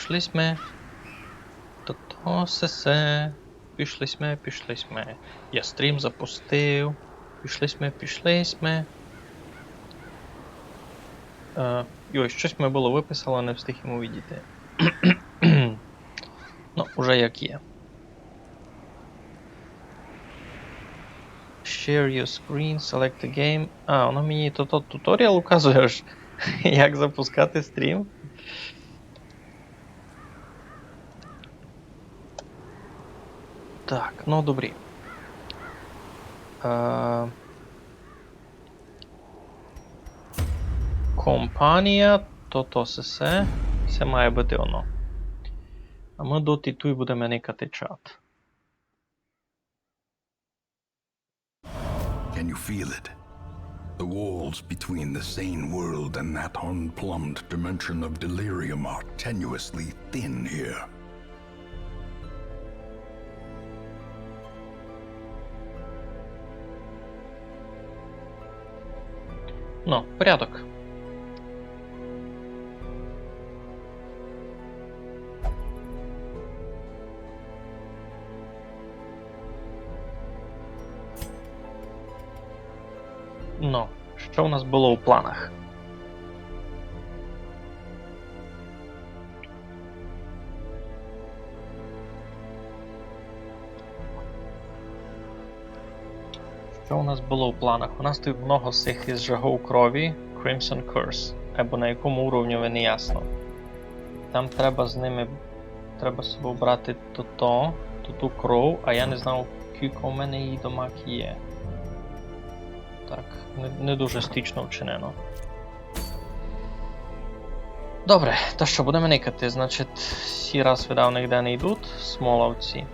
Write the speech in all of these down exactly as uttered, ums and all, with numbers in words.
Пішли сьме. То-то сесе. Пішли сьме, пішли сьме. Я стрім запустив. Пішли сьме, пішли сьме. Е, йой, штось ми было выписало, не встиг йому видіти. Ну, уже як є. Share your screen, select a game. А, воно мені то, то туторіал указує, аж як запускати стрім. Так, ну добрі. Е, компанія, то, то сесе. Се має быти оно. А мы доти туй будеме никати чат. Can you feel it? The walls between the sane world and that unplumbed dimension of delirium are tenuously thin here. Ну, порядок. Ну, што у нас было у планах? Што у нас было у планах? У нас туй много сих із жагов крові, Crimson Curse, або на якому уровню, не ясно. Там треба з ними, треба собі обрати тото, тоту кров, а я не знав, кілько в мене її домак є. Так, не, не дуже стічно вчинено. Добре, та што, будеме никати. Значить, сі раз, видав, нигде не йдуть, смолавці.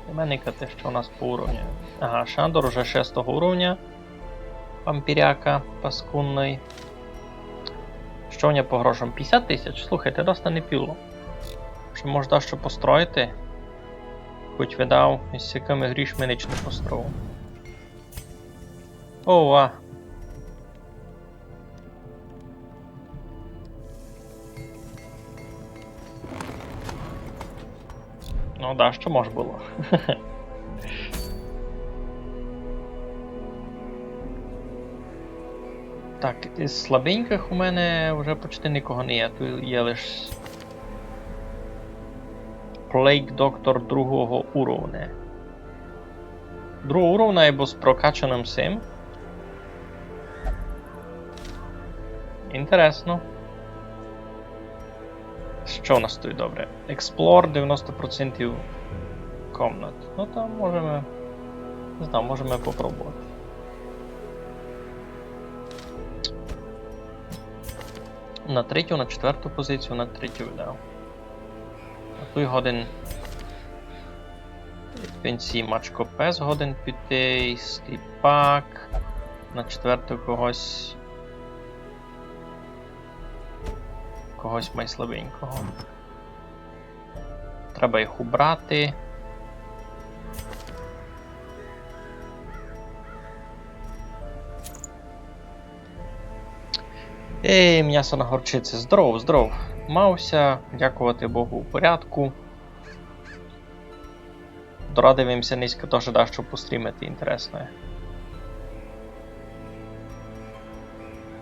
Будеме никати, што у нас по уровню. Ага, Шандор уже шестого уровня. Вампіряка паскудный. Што у нього по грошам? Пятдесят тисяч? Слухайте, доста не піло. Што мож дашто построїти? Хоть, видав, із сякыми грішми нич не построїв. Ова. Ну, дашто мож было. Так, із слабенькых у мене вже почти никого не є. Туй є лиш Plague Doctor другого уровня. Другого уровня, айбо з прокачаным сим. Інтересно. Што у нас туй добре? Explore девяносто процентів комнат. Ну, там можеме, не знаю, можеме попробовати. На третю, на четверту позицію, на третю, да. А туй годен пенсії мачкопес годен піти, сліпак. На четверту когось, когось май слабенького. Треба їх убрати. Ей, мнясо на горчиці. Здоров, здоров. Мався, дякувати Богу, у порядку. Дорадив им ся нынька тоже дашто пострімити інтересне.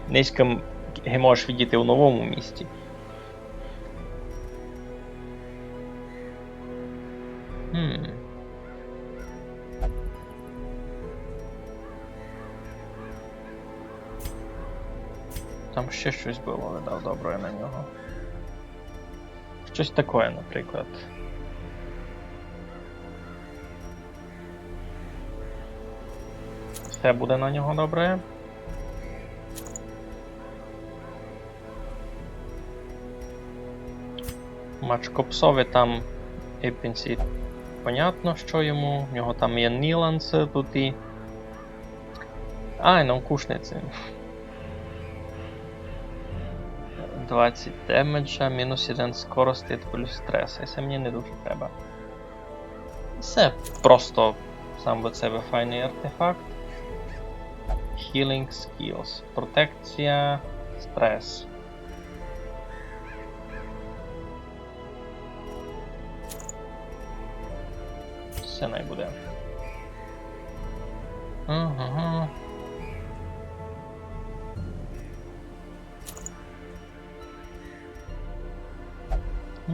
Нынька м-, ги можеш видіти у новому місті. Гм. Там ще штось было, видав, добре на нього. Штось такоє, наприклад. Се буде на нього добре. Мачкопсови там, в принципі, понятно, што йому. У нього там є ніланцы туй і... Ай, наукушниці. Двадцять демеджа, мінус один скорости плюс стрес. І се мені не дуже треба. Се просто сам від себе файный артефакт. Healing skills. Протекція, стрес. Се най буде. Ага. Хм.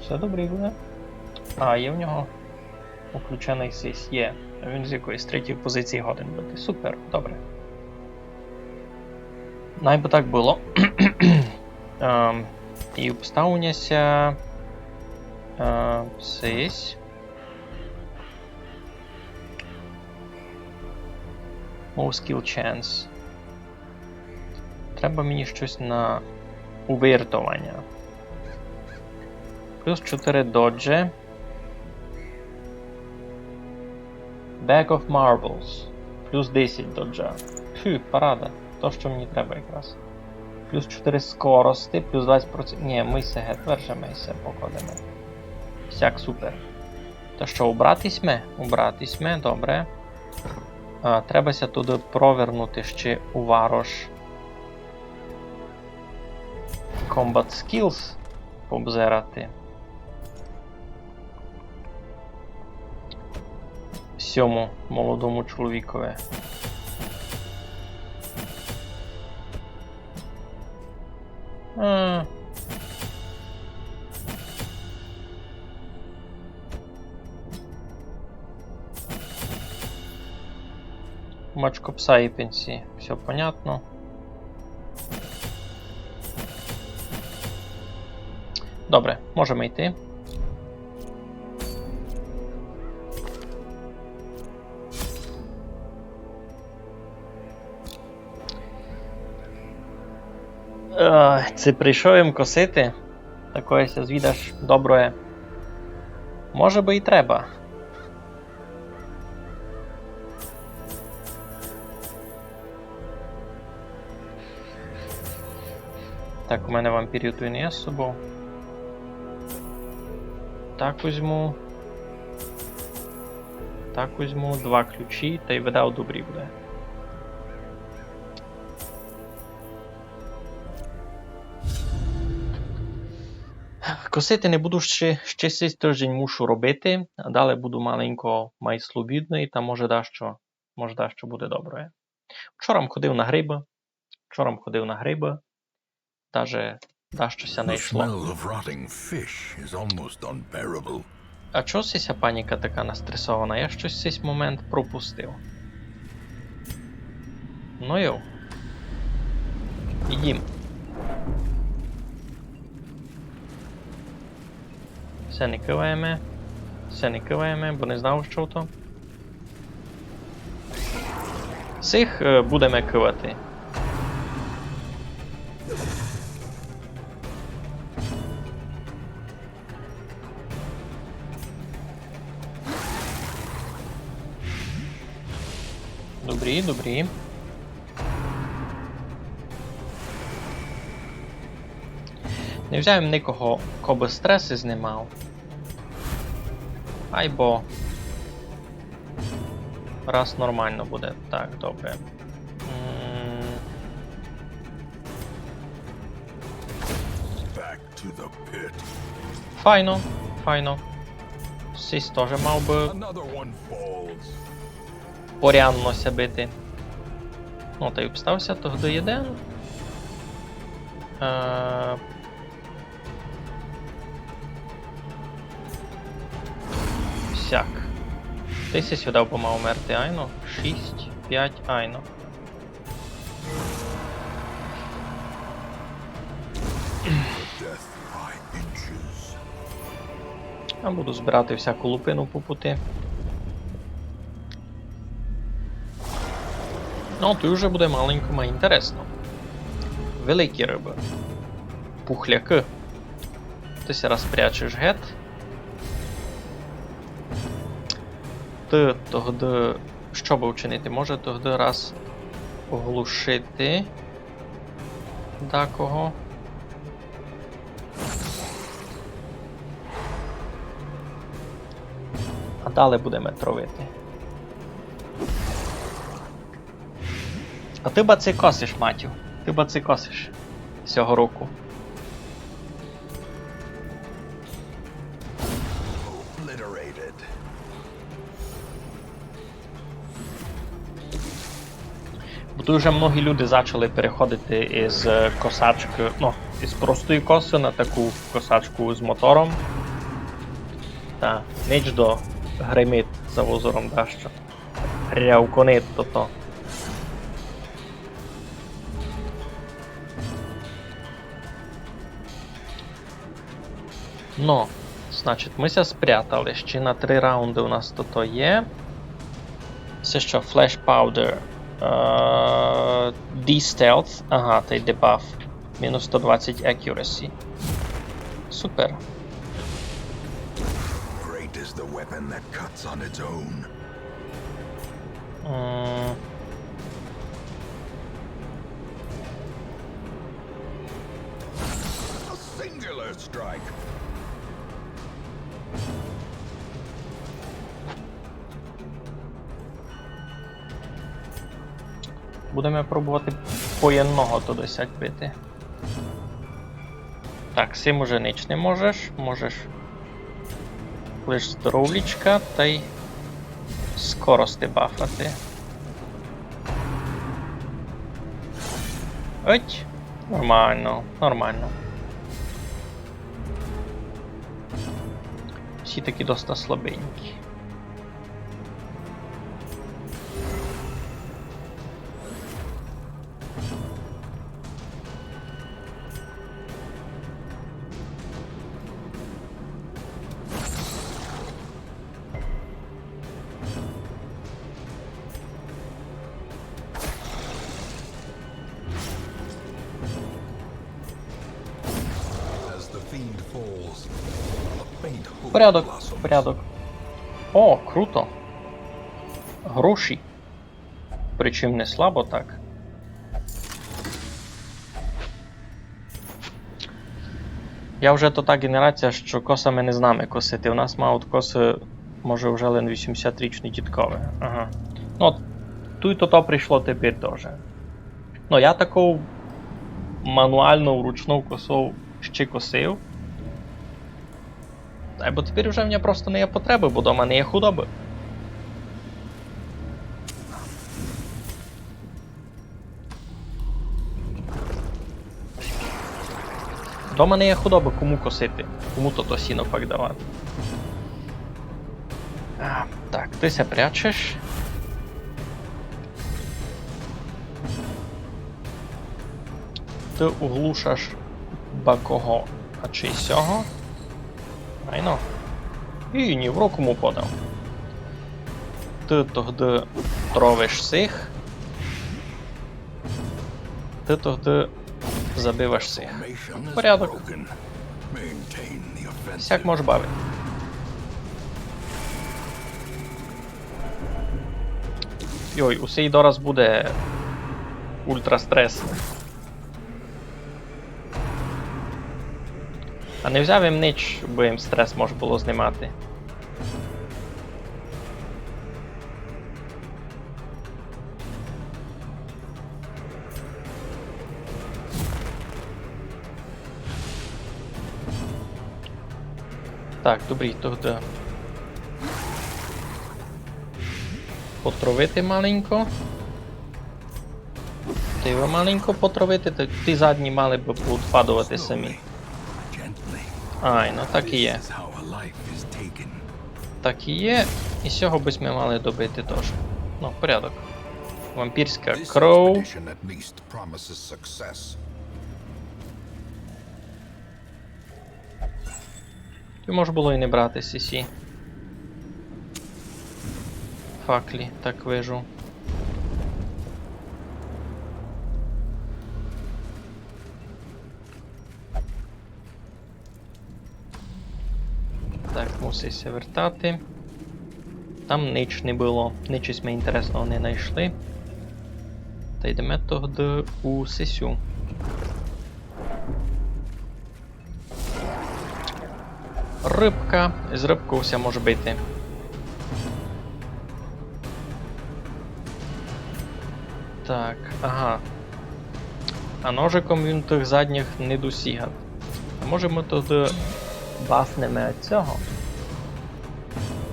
Всьо добрі буде. А, є в нього уключеный сись. Є. А він з якоїсь третьої позиції годен быти. Супер, добре. Най бы так было. Ем, і обстав у ня ся, е, сись. More skill chance. Треба мені штось на увертованя. Плюс чотири доджі. Bag of Marbles. Плюс десять доджа. Фу, парада. То, што мені треба якраз. Плюс чотири скорости, плюс двадцять процентів. Нї, мы се геть вержеме і се покладеме. Сяк, супер. Та што, убрати сьме? Убрати сьме, добре. А, треба ся туды провернути ще у варош. Combat Skills побзирати. Сьому молодому чоловікови. Е. Мачко пса і пенсії. Всьо понятно. Добре, можеме йти. Е, ци прийшов им косити? Такоє ся звідаш доброє. Може бы і треба. Так, у мене вампірів туй не є з собов. Так возьму. Так возьму два ключі, тай видав добрі буде. Косити не буду ще, ще сись тыждень мушу робити, а далі буду маленько май слобідный, та може дашто, може дашто буде добре. Вчора м ходив на грибы, вчора м ходив на грибы, даже дашто ся не йшло. The smell of rotting fish is almost unbearable. А чого сися паніка така настресована? Я штось сись момент пропустив. Ну йо. Їм. Всьо не кываєме. Всьо не кываєме, бо не знав, што то. Сих, е, будеме кывати. Добрі, добрі. Не взяв им никого, ко бы стресы знімав. Айбо раз нормално буде. Так, добре. М. Back to the pit. Файно, файно. Сись тоже мав бы Another one falls. Порядно ся бити. Ну, тай обстав ся тогды єден. Е, Сяк. Тай сись сюды бы мав умерти, айно. Шість, пять, айно. Death by inches. А буду збирати всяку лупину по пути. Ну, туй уже буде маленько май інтересно. Великі рыбы. Пухлякы. Ты ся раз прячеш гет. Ты тогды, што бы вчинити? Може тогды раз оглушити дакого. А далі будеме травити. А ты ба ци косиш, Матю. Ты ба ци косиш сього року. Дуже многі люди зачали переходити із, е, косачкы, ну, із простої косы на таку косачку з мотором. Та нич до гримить за озером дашто. Рявконить тото. Ну, значить, мы ся спрятали. Ще на три раунды у нас тото є. Се што, Flash Powder. Е, D-Stealth. Ага, тай дебаф. Мінус сто двадцять accuracy. Супер. Great is the weapon that cuts on its own. М. A singular strike. Будеме пробовати по єдного туды сяк бити. Так, з сим уже нич не можеш. Можеш лиш здоровлічка тай скорости бафати. Еть! Нормално, нормално. Всі такі доста слабенькі. Порядок, порядок. О, круто. Гроші. Причому не слабо так. Я вже то та генерація, што косами не знаме косити. У нас мають косы, може, вже лише вісімдесятирічні дідкови. Ага. Ну, туй то, то прийшло тепер тоже. Ну, я таку мануальну, вручну косу ще косив. Ай, бо тепер вже в мене просто не є потребы, бо дома не є худобы. Дома не є худобы, кому косити, кому то, то сіно пак давати. А, так, ты ся прячеш. Ты оглушаш ба кого? А чи сього? Айно. І ні в руку му подав. Ты тогды тровиш сих. Ты тогды забиваш сих. Порядок. Сяк мож бавити. Йой, усей дораз буде ультрастресный. А не взяв им нич, бо им стрес мож было знимати. Так, добрі, тогды потровити маленько. Тай вы маленько потровити, та ті задні мали бы поотпадовати самі. Айно, так і є. Так і є. І сього бы сьме мали добити тоже. Ну, порядок. Вампірська кров. Ти мож было і не брати сі сі факлі, так вижу. Так, мусить ся вертати. Там нич не было, нич сьме інтересного не найшли. Та йдеме тогды у сесю. Рыбка. З рыбков ся мож бити. Так, ага. А ножиком він тых задніх не досігат. А може мы тогды бафнеме сього?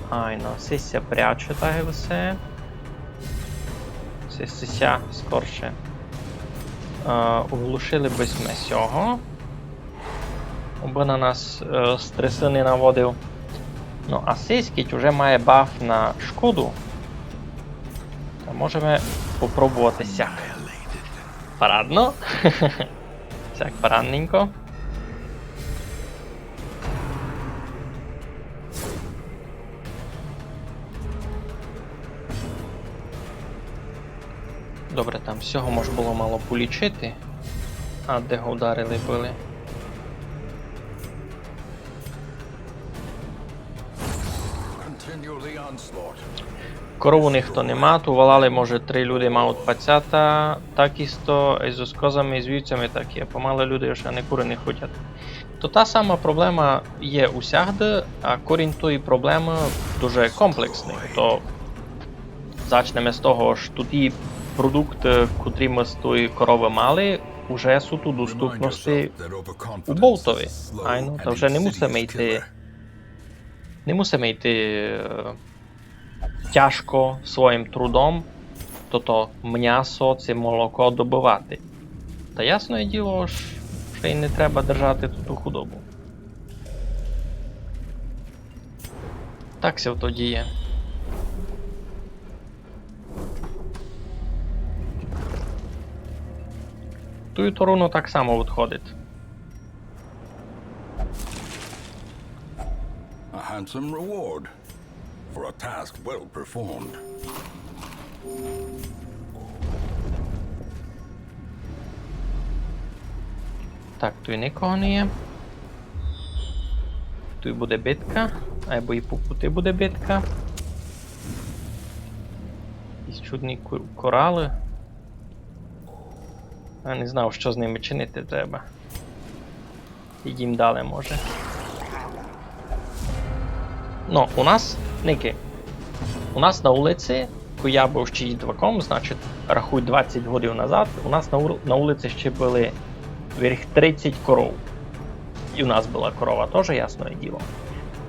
Айно, сись ся пряче так і всьо. Се, се ся скорше. Е, оглушили бы сьме сього. Обы на нас, е, стресы не наводив. Ну, а сись, кідь уже має баф на шкоду, та можеме попробовати сяк. Парадно. Сяк парадненько. Добре, там сього мож было мало полічити. А де го вдарили были? Continue the onslaught. Коров у них то нема, ту валали, може, три люди мають пацята, так істо, і з козами, і з вівцями так є. Помалы люди, ож ани куры не хотять. То та сама проблема є усягды, а корінь тої проблемы дуже комплексный. То зачнеме з того, ож туй і продукты, котрі мы з тої коровы мали, уже суть у доступности у Болтови. Айно, та вже не мусиме йти, не мусиме йти, е, тяжко своїм трудом тото мнясо, ци молоко добывати. Та ясне діло, ож й не треба держати ту, ту худобу. Так ся то діє. Туй то руно так само відходить. A handsome reward for a task well performed. Так, туй никого не є. Туй буде битка, айбо і по пути буде битка. Якісь чудні ку-, коралы. Я не знав, што з ними чинити треба. Ідім далі, може. Ну, у нас, никай. У нас на улици, коли я быв ще їдваком, значить, рахуй, двадцять годів назад, у нас на ур-, на улици ще были верх тридцять коров. І у нас была корова тоже, ясне діло.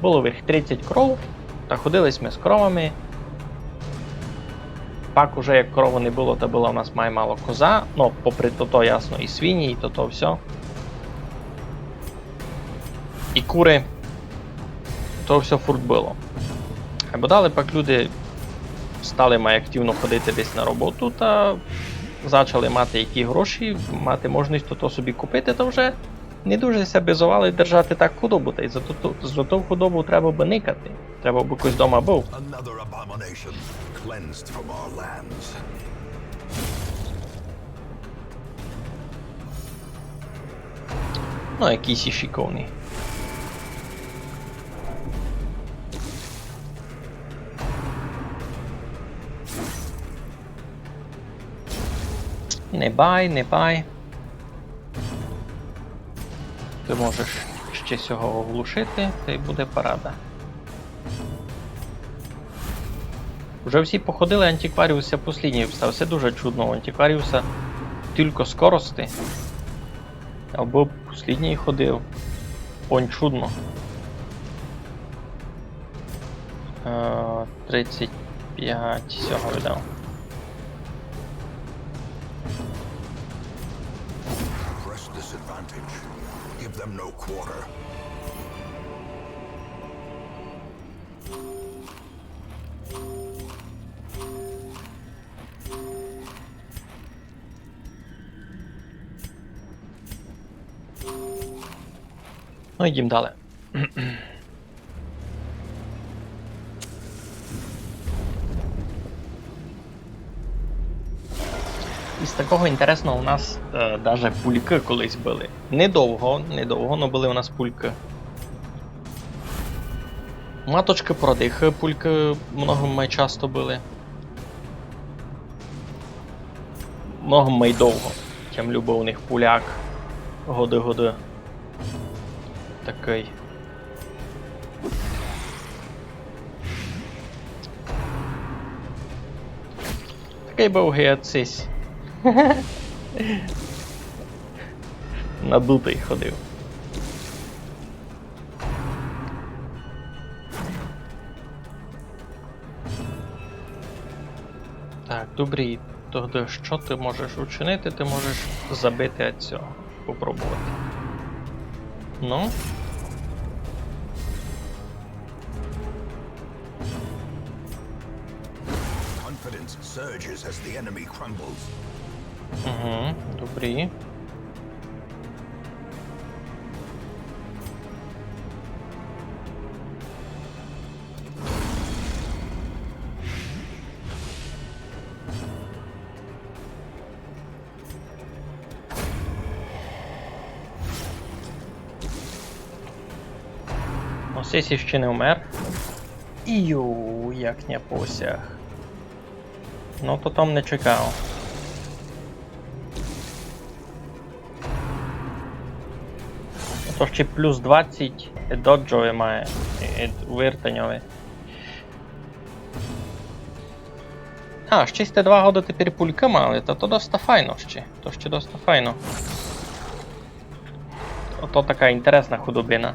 Было верх тридцять коров, та ходили сьме з коровами. Пак уже як коровы не было, та была у нас май мало коза. Ну, попри тото, ясно, і свині, і тото всьо. І куры. То всьо фурт было. Айбо далі пак люди стали май активно ходити десь на роботу та зачали мати які гроші, мати можность тото собі купити, та вже не дуже ся бізовали держати так худобу, та й за ту, за ту худобу треба бы никати. Треба бы якось дома быв. Another abomination cleansed from our lands. Ну, якісь і шиковні. Не бай, не бай. Ты можеш ще сього оглушити, та й буде парада. Уже всі походили, антикваріус ся послідній встав. Се дуже чудно, у антикваріуса тілько скорости. Або послідній ходив. Онь чудно. Е, тридцять пять сього видав. Press this advantage. Give them no quarter. Ну, йдім далі. Із такого інтересного у нас, е, даже пулькы колись были. Недовго, недовго, но были у нас пулькы. Маточкы продыхы пулькы много май часто были. Много май довго. Тям любив у них пуляк. Годы-годы. Такый. Такый быв геоцись. Надутый ходив. Так, добрі, Тогды што ты можеш учинити? Ты можеш забити од сього. Попробовати. Ну? Confidence surges as the enemy crumbles. Угу, добрі. Ось сись іщи не вмер. Ію, як ня посяг. Ну, то там не чекав. То ще плюс двадцять доджови має, і, і вертаньови. А, ще й сте два годы тепер пулькы мали, та то доста файно ще. То ще доста файно. Ото така інтересна худобина.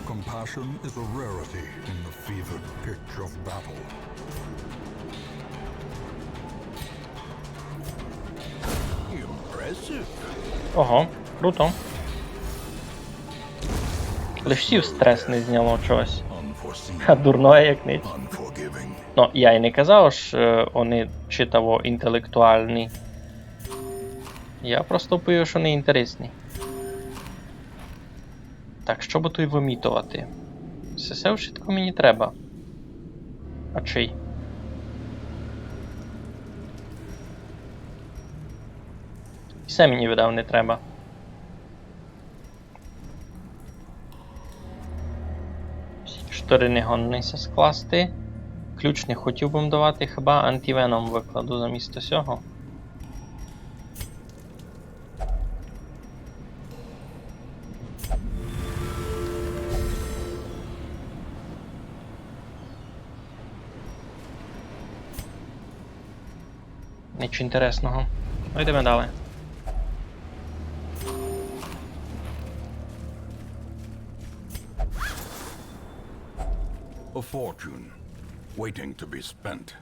Compassion is a rarity in the fevered pitch of battle. Impressive. Ого, круто. Лиш сів стрес не зняло чогось. Unforeseen. Ха, дурноє як ніч. Unforgiving. Ну, я й не казав, ож, е, они читаво інтелектуальні. Я просто повів, што они інтересні. Так, што бы туй вымітовати? Се, се вшытко мені треба. А чий? Се мені, видав, не треба. Штыры не годні ся скласти. Ключ не хотів бы м давати, хіба антивеном выкладу замісто сього. Ніч інтересного. Ну, йдеме далі. A fortune waiting to be spent.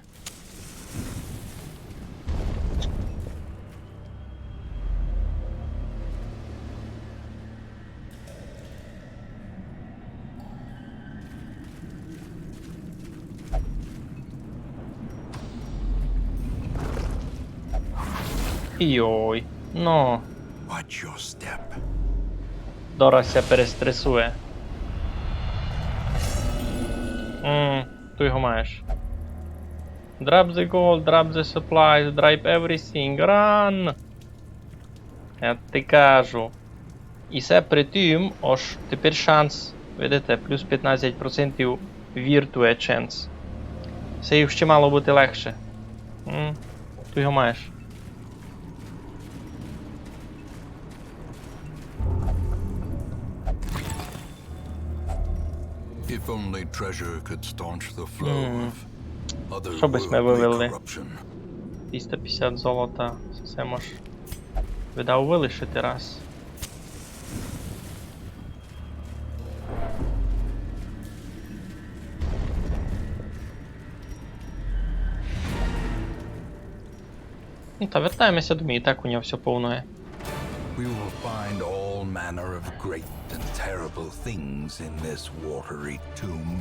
Йой, ну. Watch your step. Дораз ся перестресує. М, туй го маєш. Drop the gold, drop the supplies, drop everything, run! Я ти кажу. І се при тім, ож тепер шанс, видите, плюс пятнадцять процентів віртує ченс. Се їй ще мало быти легше. М, туй го маєш. If only treasure could staunch the flow of otherworldly corruption. Што бы сьме вывели? Триста пятдесят золота, се мож, видав, вылишити раз. Ну, та вертаєме ся домів, і так у нього всьо повно є. We will find all manner of great and terrible things in this watery tomb.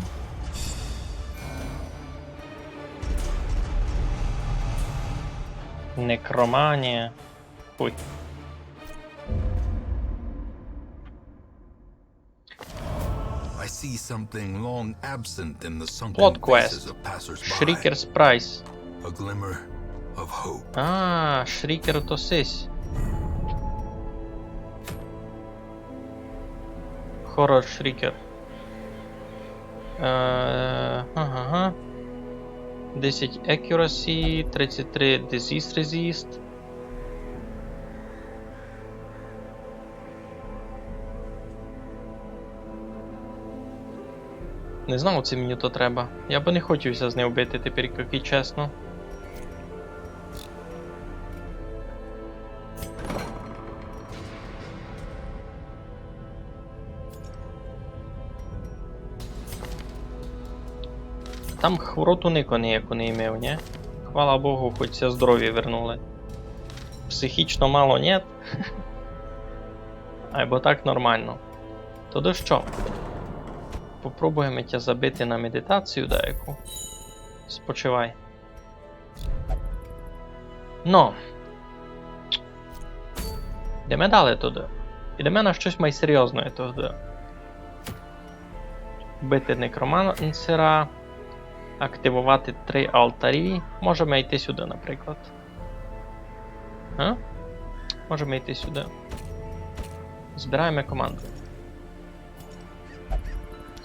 Некроманія. Ой. I see something long absent in the sunken faces of passers-by. Plot quest. Shrieker's Price. A glimmer of hope. А, Шрікер то сись. Хоррор Шрікер. Е, ага, ага. Десять accuracy, тридцять три disease resist. Не знав, ци мені то треба. Я бы не хотів ся з ним бити тепер, як і чесно. Там хвороту нико ніяку не имив, нї? Хвала Богу, хоть ся здоровя вернули. Психічно мало нєт. Айбо так нормално. Тогды што? Попробуєме тя забити на медитацію даяку. Спочивай. Но. Йдеме далі туды. Йдеме на штось май серйозне туды. Бити некромансера, активовати три алтарі. Можеме йти сюды, наприклад. А? Можеме йти сюды. Збираєме команду.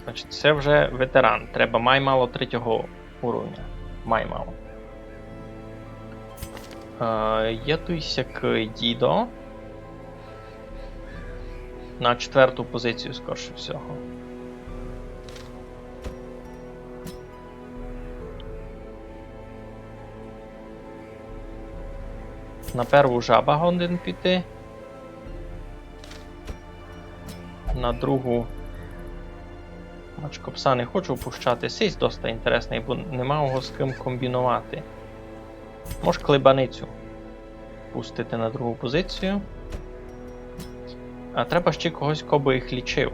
Значить, се вже ветеран. Треба май мало третього уровня. Май мало. Е, є туй сякый дідо. На четверту позицію, скорше всього. На перву жаба годен піти. На другу. Мачкопса не хочу пущати. Сись доста інтересный, бо нема його з ким комбіновати. Мож клебаницю пустити на другу позицію. А треба ще когось, ко бы їх лічив.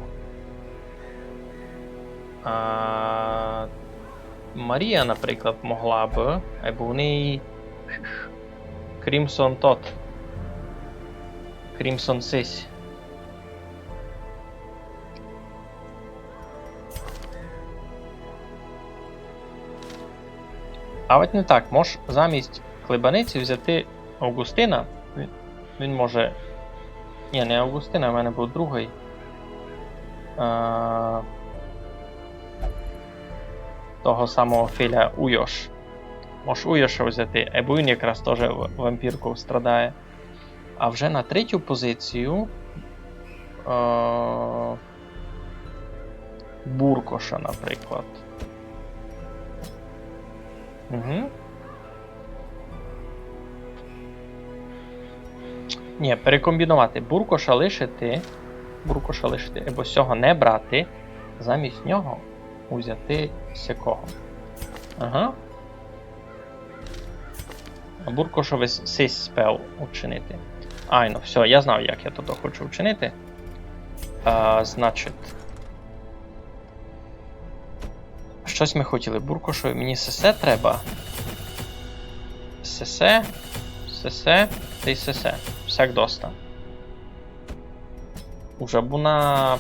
А, Марія, наприклад, могла бы, айбо в неї Crimson тот. Crimson сись. А от не так, мож замість клебаниці взяти Августина. Він, він може. Ні, не Августина, в мене був другий. Е, того самого Філя Уйош. Мож Уйоша взяти, айбо він якраз тоже в-, вампірков страдає. А вже на третю позицію, е, Буркоша, наприклад. Угу. Ні, перекомбіновати. Буркоша лишити. Буркоша лишити, або сього не брати. Замість нього узяти сякого. Ага. А Буркошови с-, сись спел учинити. Айно, всьо, я знав, як я то хочу учинити. А, значить. Штось ми хотіли, Буркошови, мені сесе треба. Сесе, сесе, та й сесе. Всяк доста. Уже бу на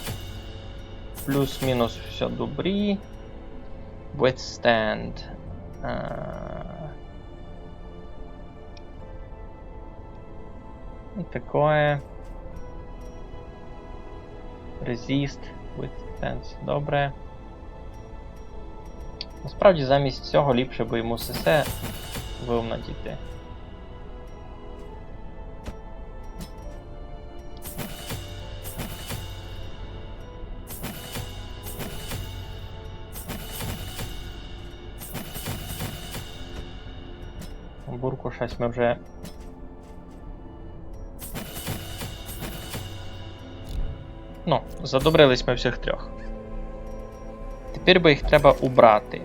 плюс-мінус всьо добрі. Withstand. Е, такоє. Resist, withstand, добре. Насправді замість сього ліпше бы йому сесе вывнатити. Бурку щось ми вже Ну, задобрили сьме всіх трьох. Тепер бы їх треба убрати.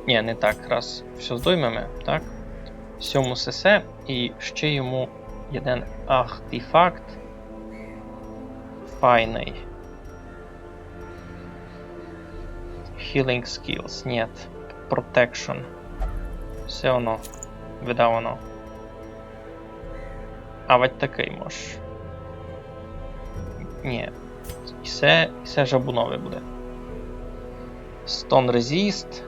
Ні, не так. Раз всьо здоймеме, так? Сьому сесе і ще йому єден артефакт. Файный. Healing skills, нет. Protection. Всьо оно. Видав оно. А вать такый мож. Ні. І се, і се жабунове буде. Stun resist.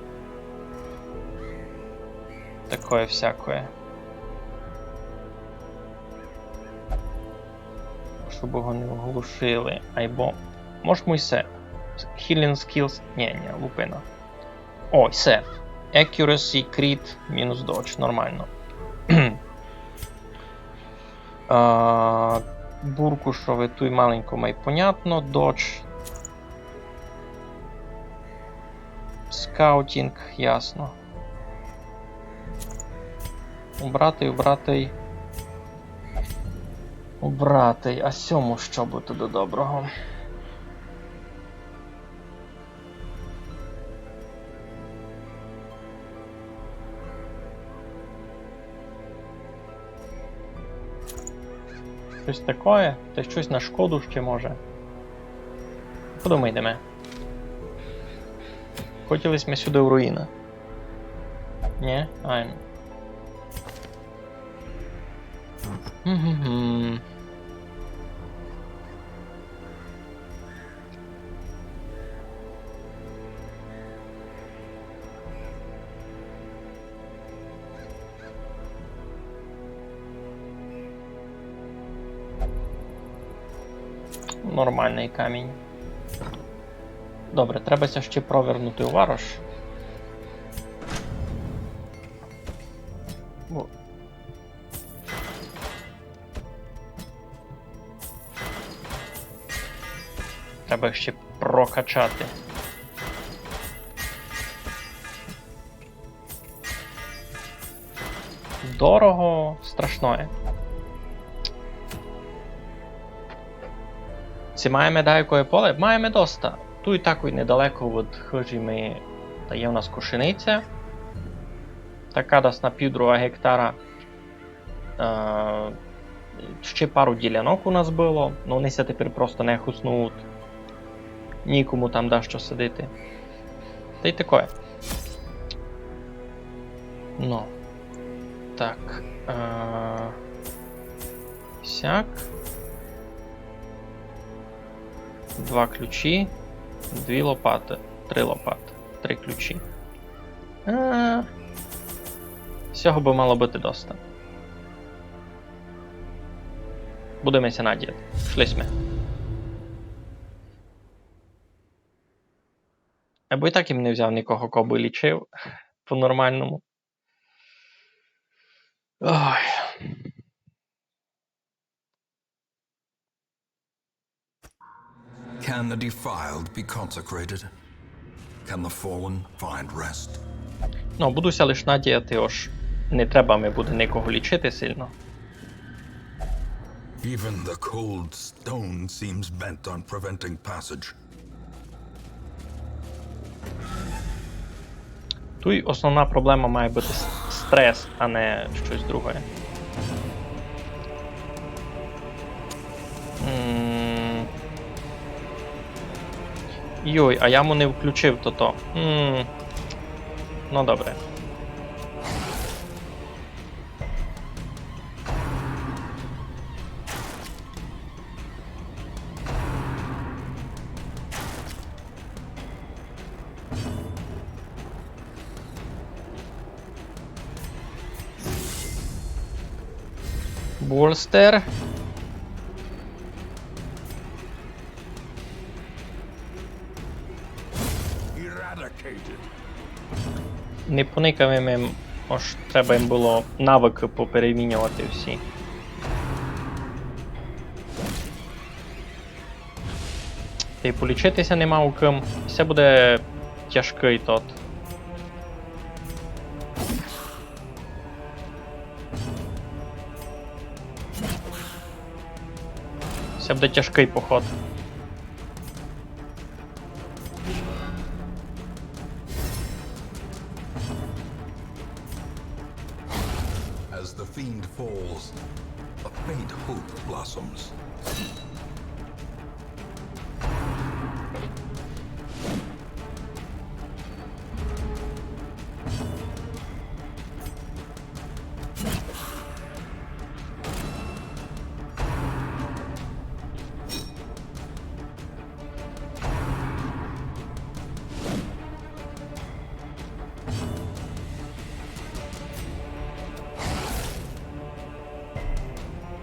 Такоє всякоє. Щоб його не оглушили. Айбо. Мож му й се. Healing skills. Ні, ні, лупина. О, й се. Accuracy, crit, мінус dodge. Нормално. А, Буркушови туй маленько май понятно. Dodge. Scouting, ясно. Убрати, убрати. Убрати. А сьому што буде до доброго? Штось такоє, та штось на шкоду ще може. Куды мы йдеме? Хотіли сьме сюды в руїны. Нї? Айно. Мгм. Нормалный камінь. Добре, треба ся ще провернути у варош. Бо треба ще прокачати. Дорого, страшноє. Ци маєме даякоє поле? Маєме доста. Туй такой недалеко од хыжі мы, та є у нас кошениця. Така десь на півдруга гектара. Е, ще пару ділянок у нас было, но они ся тепер просто не хоснують. Нікому там дашто садити. Та й такоє. Но. Так. Е, сяк. Два ключі, дві лопаты, три лопаты, три ключі. Е, сього бы мало быти доста. Будеме ся надіяти. Пішли сьме. Або і так им не взяв нікого, кого бы лічив по-нормалному. Ой. Can the defiled be consecrated? Can the fallen find rest? Ну, буду ся лиш надіяти, ож не треба ми буде никого лічити сильно. Even the cold stone seems bent on preventing passage. Туй основна проблема має быти с-, стрес, а не штось друге. М. Йой, а я му не включив тото. М. Ну, добре. Бурстер. Не поникав им, ож треба им было навыкы попереміньовати всі. Та й полічити ся нема у ким. Се буде тяжкый тот. Се буде тяжкый поход. As the fiend falls, a faint hope blossoms.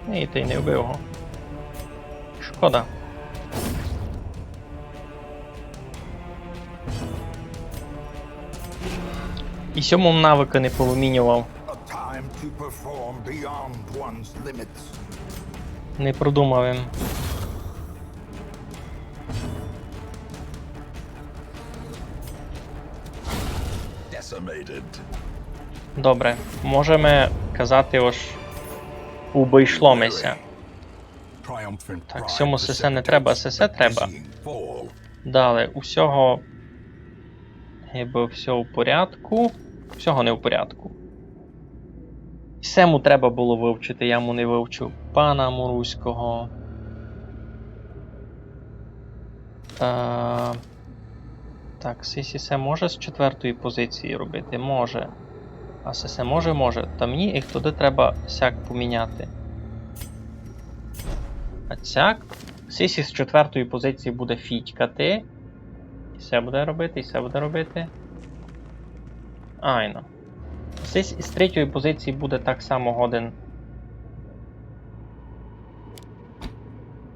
Ні, ти не вбив його. Шкода. І сьому навыкы не повыміньовав. A time to perform beyond one's limits. Не продумав им. Decimated. Добре, можеме казати, ож обышло ми ся. Так, сьому сесе не треба, сесе треба. Дале, у сього гибы всьо у порядку. У сього не у порядку. Се му треба было вывчити, я му не вывчив. Пана Муруського. Е, так, сись се може з четвертої позиції робити? Може. А се се може? Може. Та мені їх туды треба сяк поміняти. А сяк. Сись з четвертої позиції буде фітькати. І се буде робити, і се буде робити. Айно. Сись із третьої позиції буде так само годен.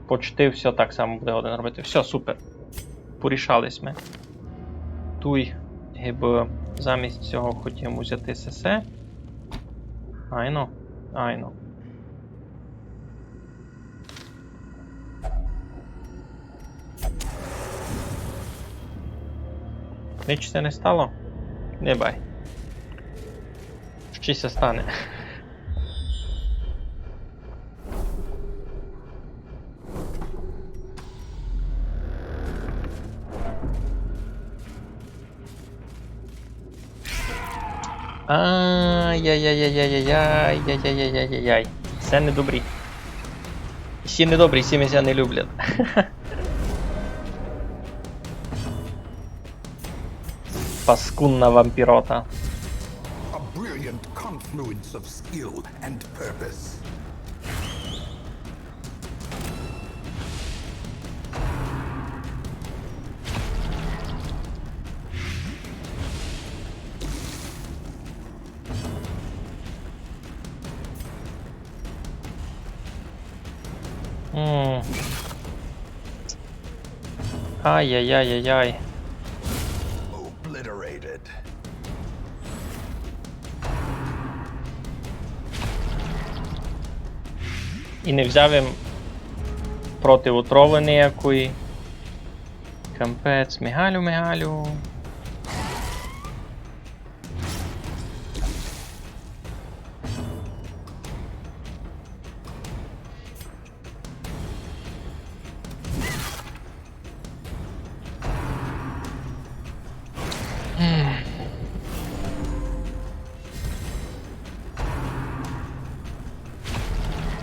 Почти всьо так само буде годен робити. Всьо, супер. Порішали сьме. Туй, гибы, замість сього хотів узяти сесе. Айно, айно. Нич ся не стало? Не бай. Што ся стане? Ай-яй-яй-яй-яй-яй. Се недобрі. Сі недобрі, сі мене не люблять. Паскудна вампірота. A brilliant confluence of skill and purpose. М. Ай-яй-яй-яй-яй. Obliterated. І не взяв им проти отрови ниякої. Капець, Мигалю, Мигалю.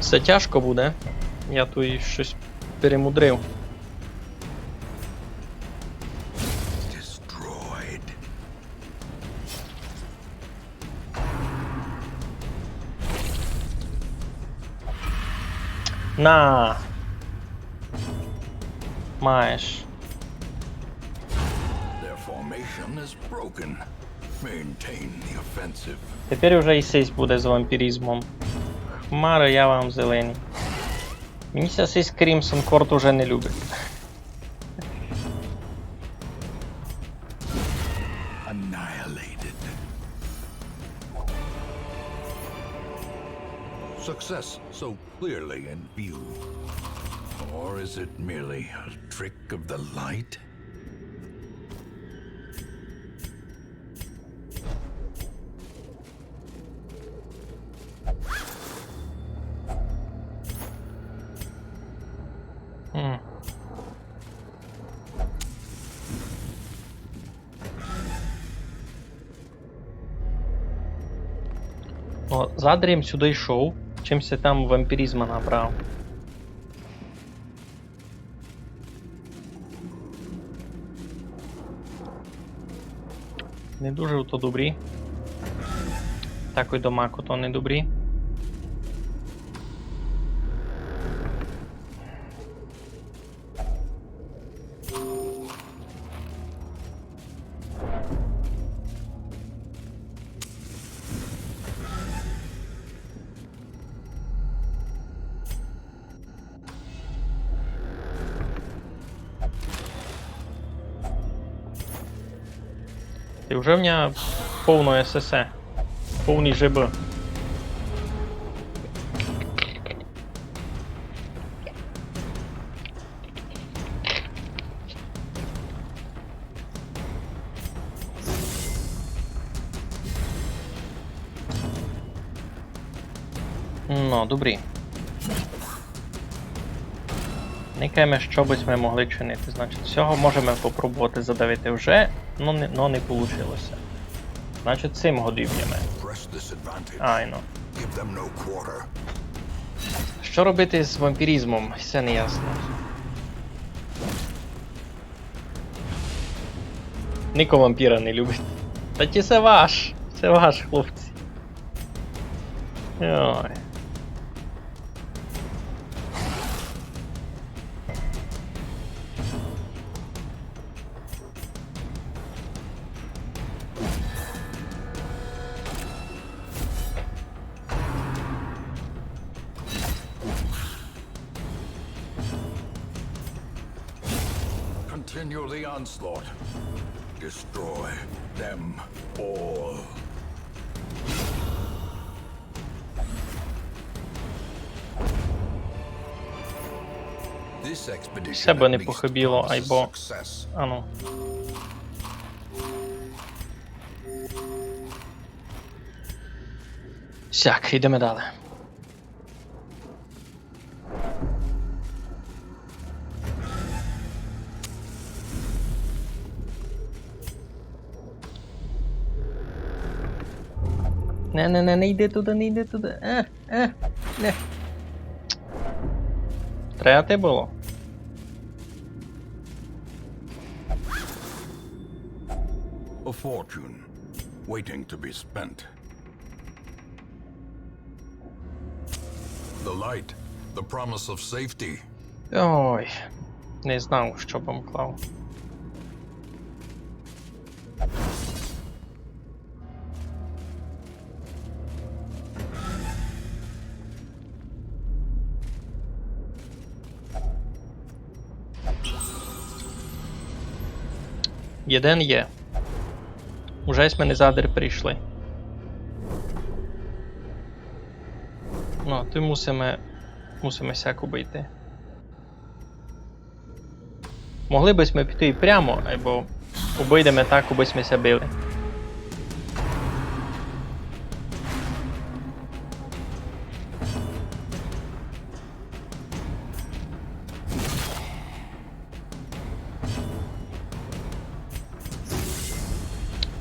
Се тяжко буде. Я туй штось перемудрив. Destroyed. На. Маєш. Their formation is broken. Maintain the offensive. Тепер уже і сись буде з вампіризмом. Хмары, я вам зелені. Мені ся сись Crimson Court уже не любить. Annihilated. Success so clearly in view. Or is it merely a trick of the light? М. О, задрім сюды йшов, чим ся там вампіризма набрав. Не дуже то добрі. Так і домак то не добрі. Ти вже в мене повно СС. Повні жебы. Ну, добрі. Никаєме, што бы сьме могли чинити. Значить, сього можеме попробовати задавити вже, но не, но не получило ся. Значить, сим го доб'єме. Press this advantage. Айно. Give them no quarter. Що робити з вампіризмом? Се не ясно. Нико вампіра не любить. Та ті се ваш. Се ваш, хлопці. Йой. Continue the onslaught. Destroy them all. This expedition at least promises success. Все бы не похибіло, айбо. Ану. Сяк, йдеме далі. Не, не, не, не йди туды, не йди туды. Е, е, не. Треба ти было. A fortune waiting to be spent. The light, the promise of safety. Ой, не знав, што бым клав. Єден є. Уже сьме не задарь прийшли. Ну, туй мусиме, мусиме сяк обыйти. Могли бы сьме піти і прямо, айбо обыйдеме так, обы сьме ся били.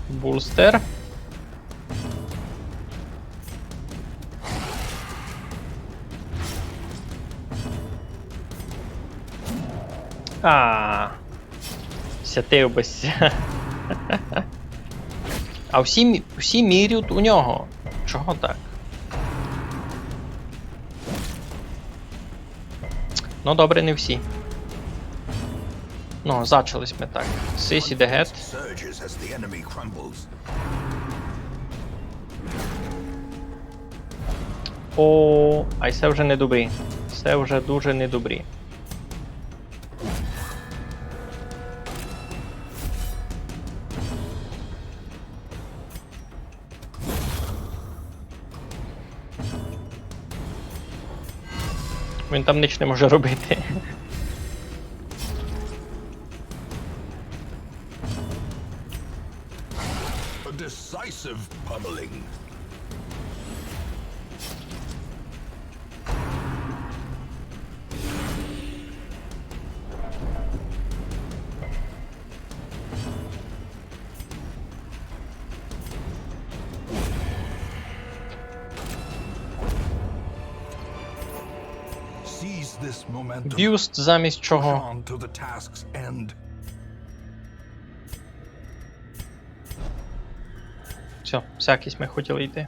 Булстер. А, сятив бы ся. А всі мі-, всі мірють у нього. Чого так? Ну, добре, не всі. Ну, зачали сьме так. Сись іде гет. О, а се вже недобрі. Се вже дуже недобрі. Він там ніч не може робити. A decisive pummeling. Seize this momentum. Бюст замість чого? Push on to the task's end. Всьо, сяк сьме хотіли йти.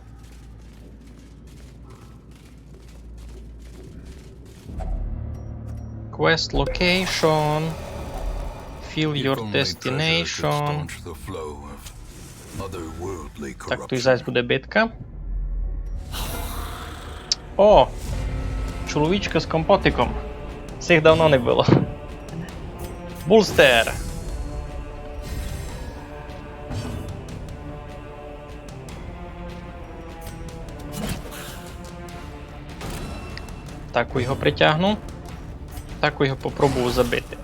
Quest location. Fill your destination. Так, туй зась буде битка. О! Чоловічка з компотиком. Сих давно не было. Булстер! Так його притягну. Так його попробую забити.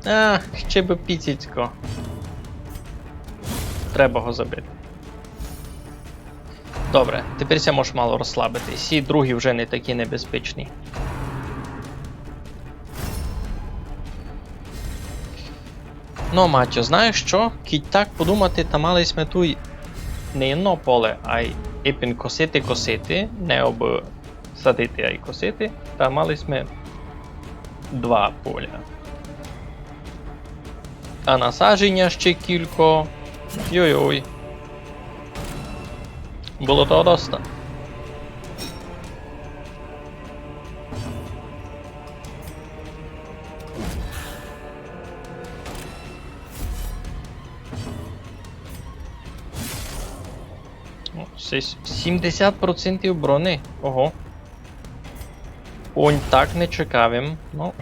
А, ще бы піціцько. Треба го забити. Добре, тепер ся можеш мало розслабити. Сі другі вже не такі небезпечні. Ну, Матьо, знаєш што? Кідь так подумати, та мали сьме туй не єдно поле, ай ипен косити, косити, не обы садити, ай косити, та мали сьме два поля. А насадженя ще кілько. Йой-йой. Было того доста. О, сись-, сімдесят процентів брони. Ого. Онь так не чекав им. Ну,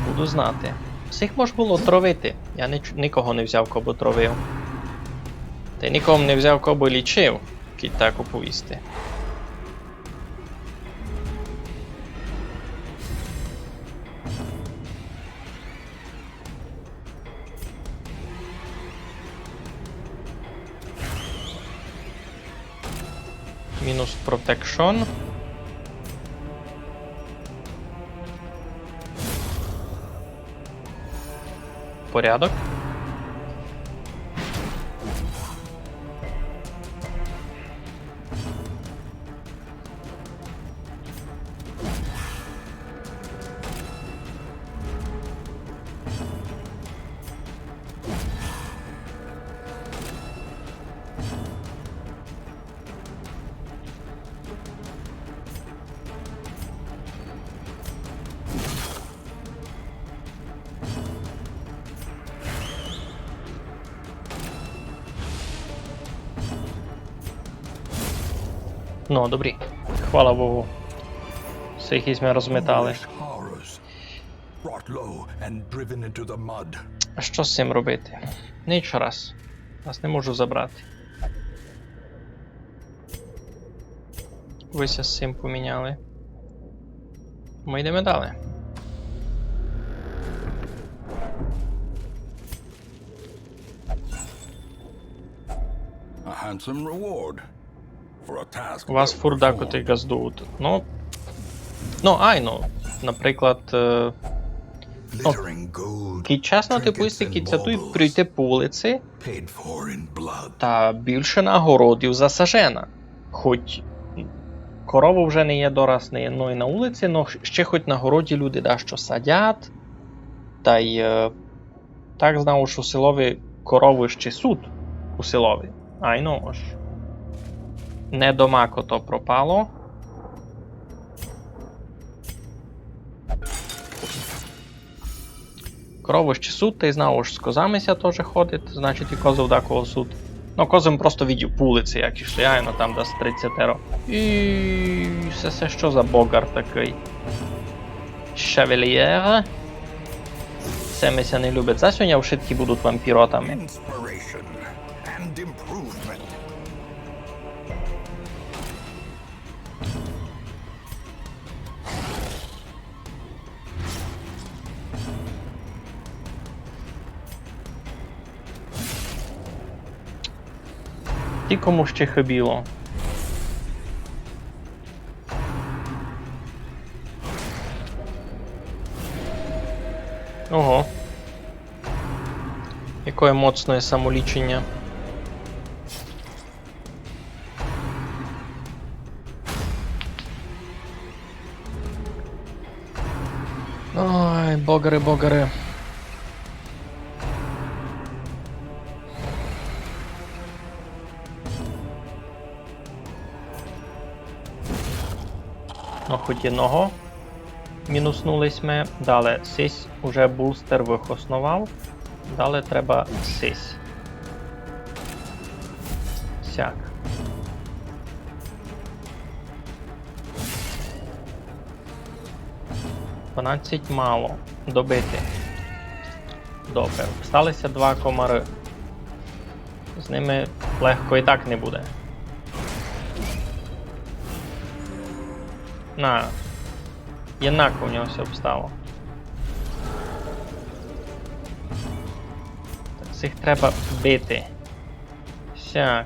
буду знати. Всіх мож было травити. Я ніч-, никого не взяв, кобы травив. Та й никого не взяв, кобы лічив, кідь так оповісти. Мінус протекшн. Порядок. Ну, добрі. Хвала Богу. Всіх ізме розметали. Foolish horrors. Brought low and driven into the mud. А што з сим робити? Нич раз. Вас не можу забрати. Вы ся з сим поміняли. Мы йдеме далі. A handsome reward for a task well performed. У вас фурт дакоти ґаздують. Ну, ну, айно, наприклад, е, ну, glittering gold, кідь чесно, типу, trinkets and кідь ся туй baubles пройти по улици, paid for in blood. Та більше нагородів за сажена. Хоть коровы вже не є дораз, не є, ну, і на улици, но ще хоть на городі люди дашто садять, та й, е, так знав, што у селови коровы ще суть у селови. Айно ож. Не домако то пропало. Коровы ще суть, та й знав, ож з козами ся тоже ходить, значить, і козы дакого суть. Ну, козы просто видів по улици, як ішли, айно там десь тридцятеро. І се, се што за богар такый? Шевельєр. Се ми ся не любить. Зась уня вшыткі будуть вампіротами. Inspiration and improvement. Ти кому ще хыбіло? Ого. Якоє моцноє самоліченя. Ой, богари, богари. Ну, хоть єдного мінуснули сьме. Дале сись уже булстер выхосновав. Дале треба сись. Сяк. Дванадцять мало. Добити. Добре. Стали ся два комары. З ними легко і так не буде. На. Єднако у нього ся обстало. Так, всіх треба бити. Сяк.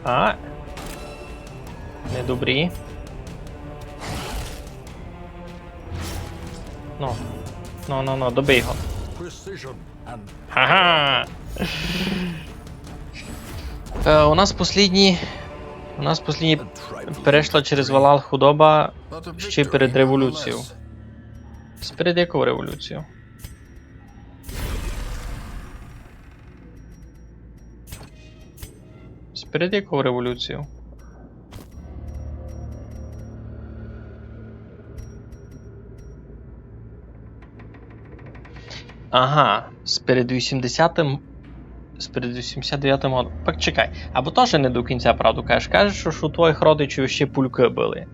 А. Недобрі. Ну. Ну, ну, ну, добий го. Precision and Ага. Е, у нас послідні, у нас послідні перейшла через валал худоба ще перед революцією. Перед якою революцією? Сперед якою революцією? Ага, сперед вісімдесятым, сперед вісімдесят девятым годом. Так чекай, або тоже не до кінця правду кажеш. Кажеш, што у твоїх родичів ще пулькы были.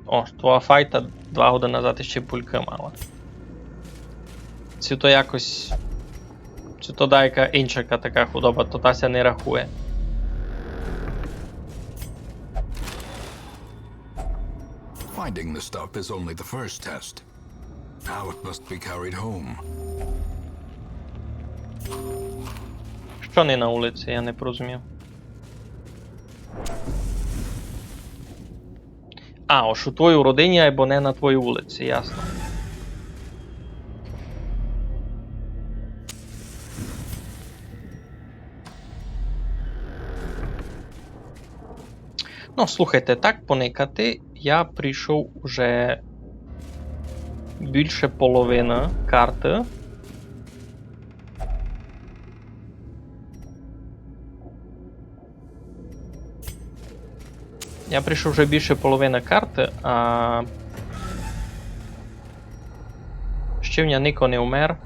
О, твоя файта два годы назад ще пулькы мала. Ци то якось, ци то даяка инша така худоба, то та ся не рахує. Finding the stuff is only the first test. Now it must be carried home. Што не на улици, я не порозумів. А, ож у твоїй родині, айбо не на твоїй улици, ясно. Ну, слухайте, так поникати, я пройшов уже більше половины карты. Я пройшов уже більше половины карты, а ще в мене нико не умер.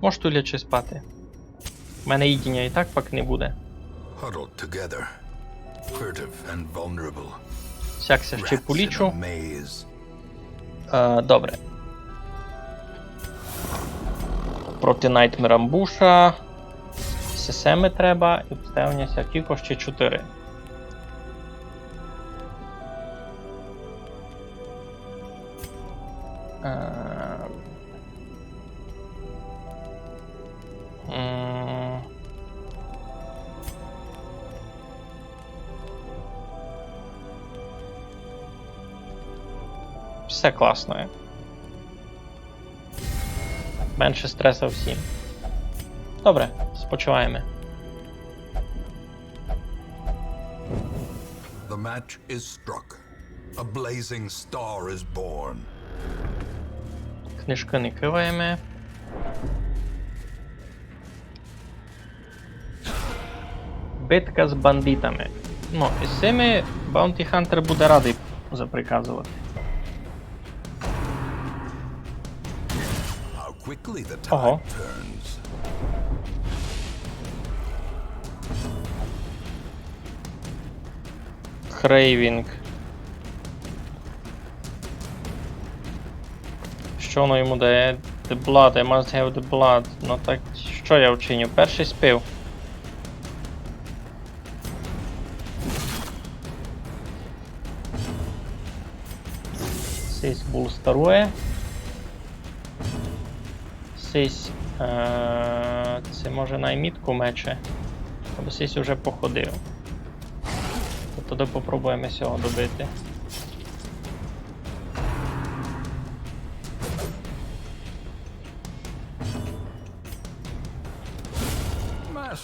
Можеш туй лячи спати. У мене їдіня і так пак не буде. Huddled together, furtive and vulnerable. Сяк ся ще полічу. Е, добре. Проти Nightmare Ambush-а. Сесе ми треба, і обставлення ся тілько ще чотири. Е, м. Всьо класно є. Менше стреса всім. Добре, спочиваєме. The match is struck. A blazing star is born. Книжкы не кываєме. Битка з бандитами. Ну, і з сими Bounty Hunter буде радый заприказовати. How quickly the tide turns. Ого. Craving. Што воно йому дає? The blood, I must have the blood. Ну так, што я вчиню? Першый спив. Сись булстарує. Сись, е, се може наймітку мече. Або сись уже походив. То тогды попробуєме сього добити.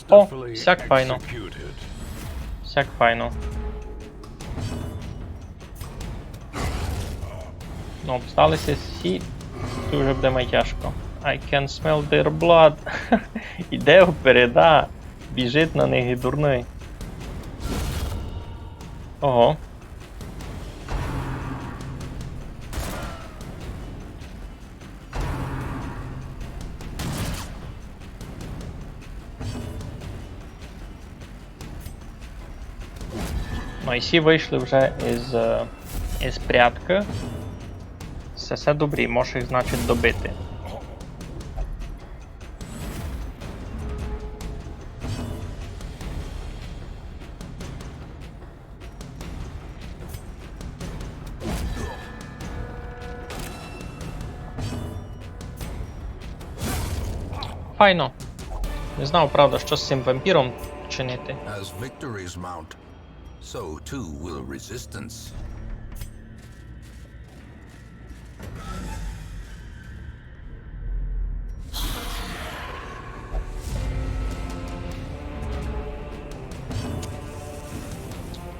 О, сяк файно. Сяк файно. Ну, обстали ся сі, туй уже буде май тяжко. I can smell their blood. Іде впереда. Біжить на них і дурный. Ого. Ну, і сі вышли вже із, е, із пряткы. Се, се добрі, можеш їх, значить, добити. Файно. Не знав, правда, што з сим вампіром чинити. As victories mount, so too will resistance.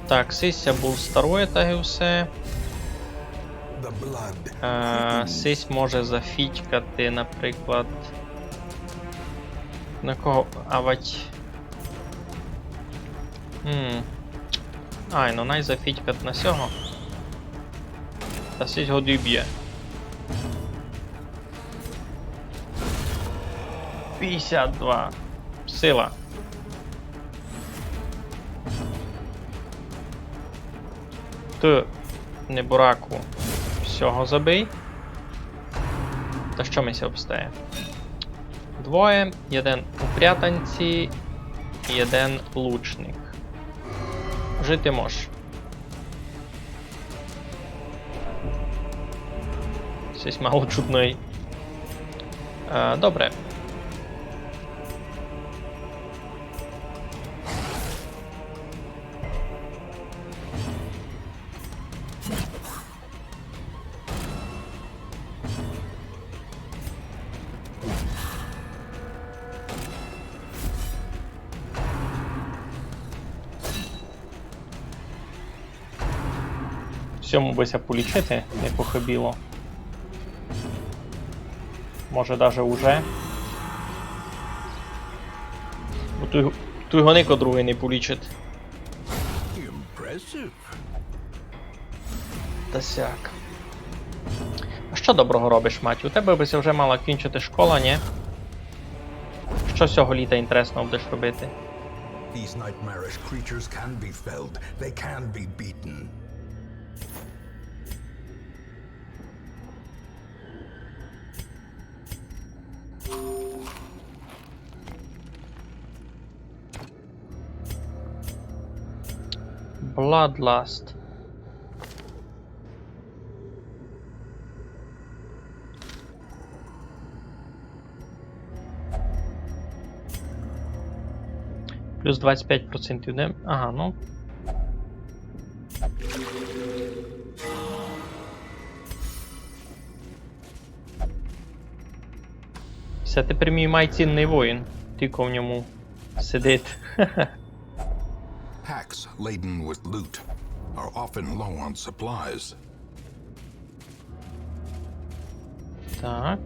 Так, сись ся бустарує, так і все. Е, сись може зафітькати, наприклад. На кого? Авать. М. Ай, ну най зафітькать на сього. Та сись го добє. Пятдесят два. Сила. Ты, небураку, сього забий. Та што ми ся обстає? Двоє, єден у прятанці, єден лучник. Жити мож. Сись мало чудный. Е, добре. Сьому бы ся полічити, не похибіло. Може, даже уже. Бо туй, туй го нико другый не полічить. Та сяк. А што доброго робиш, Матю? У тебе бы ся вже мала кінчити школа, нї? Што сього літа інтересного будеш робити? These nightmarish creatures can be felled. They can be beaten. Bloodlust. Плюс двадцять пять процентів дем-, ага, ну. Всьо, тепер мій май цінный воїн. Тілько в ньому сидить. Packs laden with loot are often low on supplies. Так.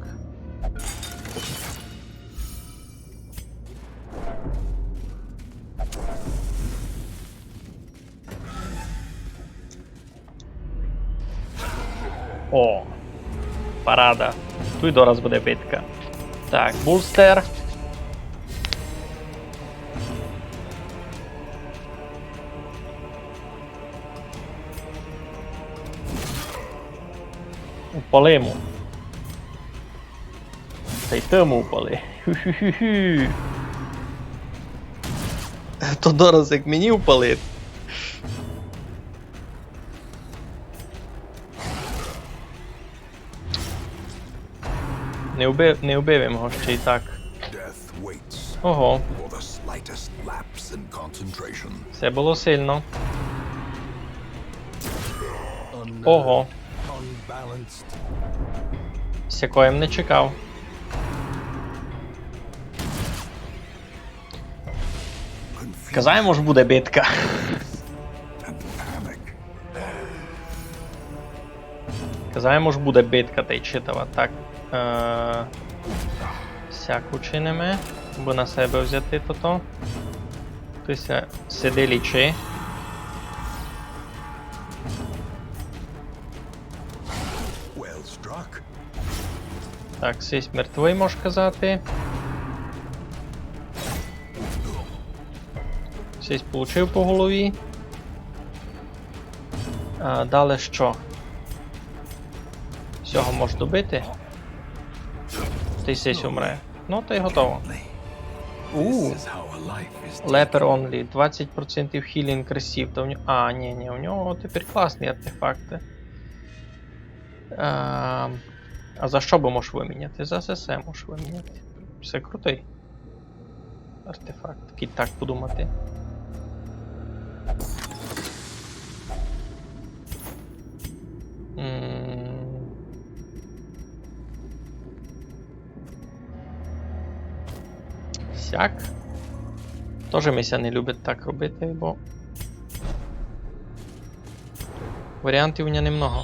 О, парада. Туй дораз буде битка. Так, бустер. Упали му. Тай ты му упали. Ху-ху-ху-ху. То дораз як мені упалить. Не вбив, не вбив им го ще й так. Death waits. Ого. For the slightest lapse in concentration. Се было сильно. Unnerved, ого. Unbalanced. Сякоє м не чекав. Казав им, ож буде битка. Казав им, ож буде битка, тай читава. Так. Е, сяк учиниме. Бо на себе взяти тото. Ты ся сиди, лічи. Well struck. Так, сись мертвый, мож казати. Сись получив по голові. А далі што? Сього мож добити? Тай сись умре. Ну, тай готово. У. Leper only. Двадцять процентів healing ресів. Та в нього... А, ні, ні, у нього тепер класні артефакты. А, а за што бы мож выміняти? За сесе мож выміняти. Всьо, крутый артефакт, кідь так подумати. М. Сяк. Тоже ми ся не любить так робити, бо варіантів у мене немного.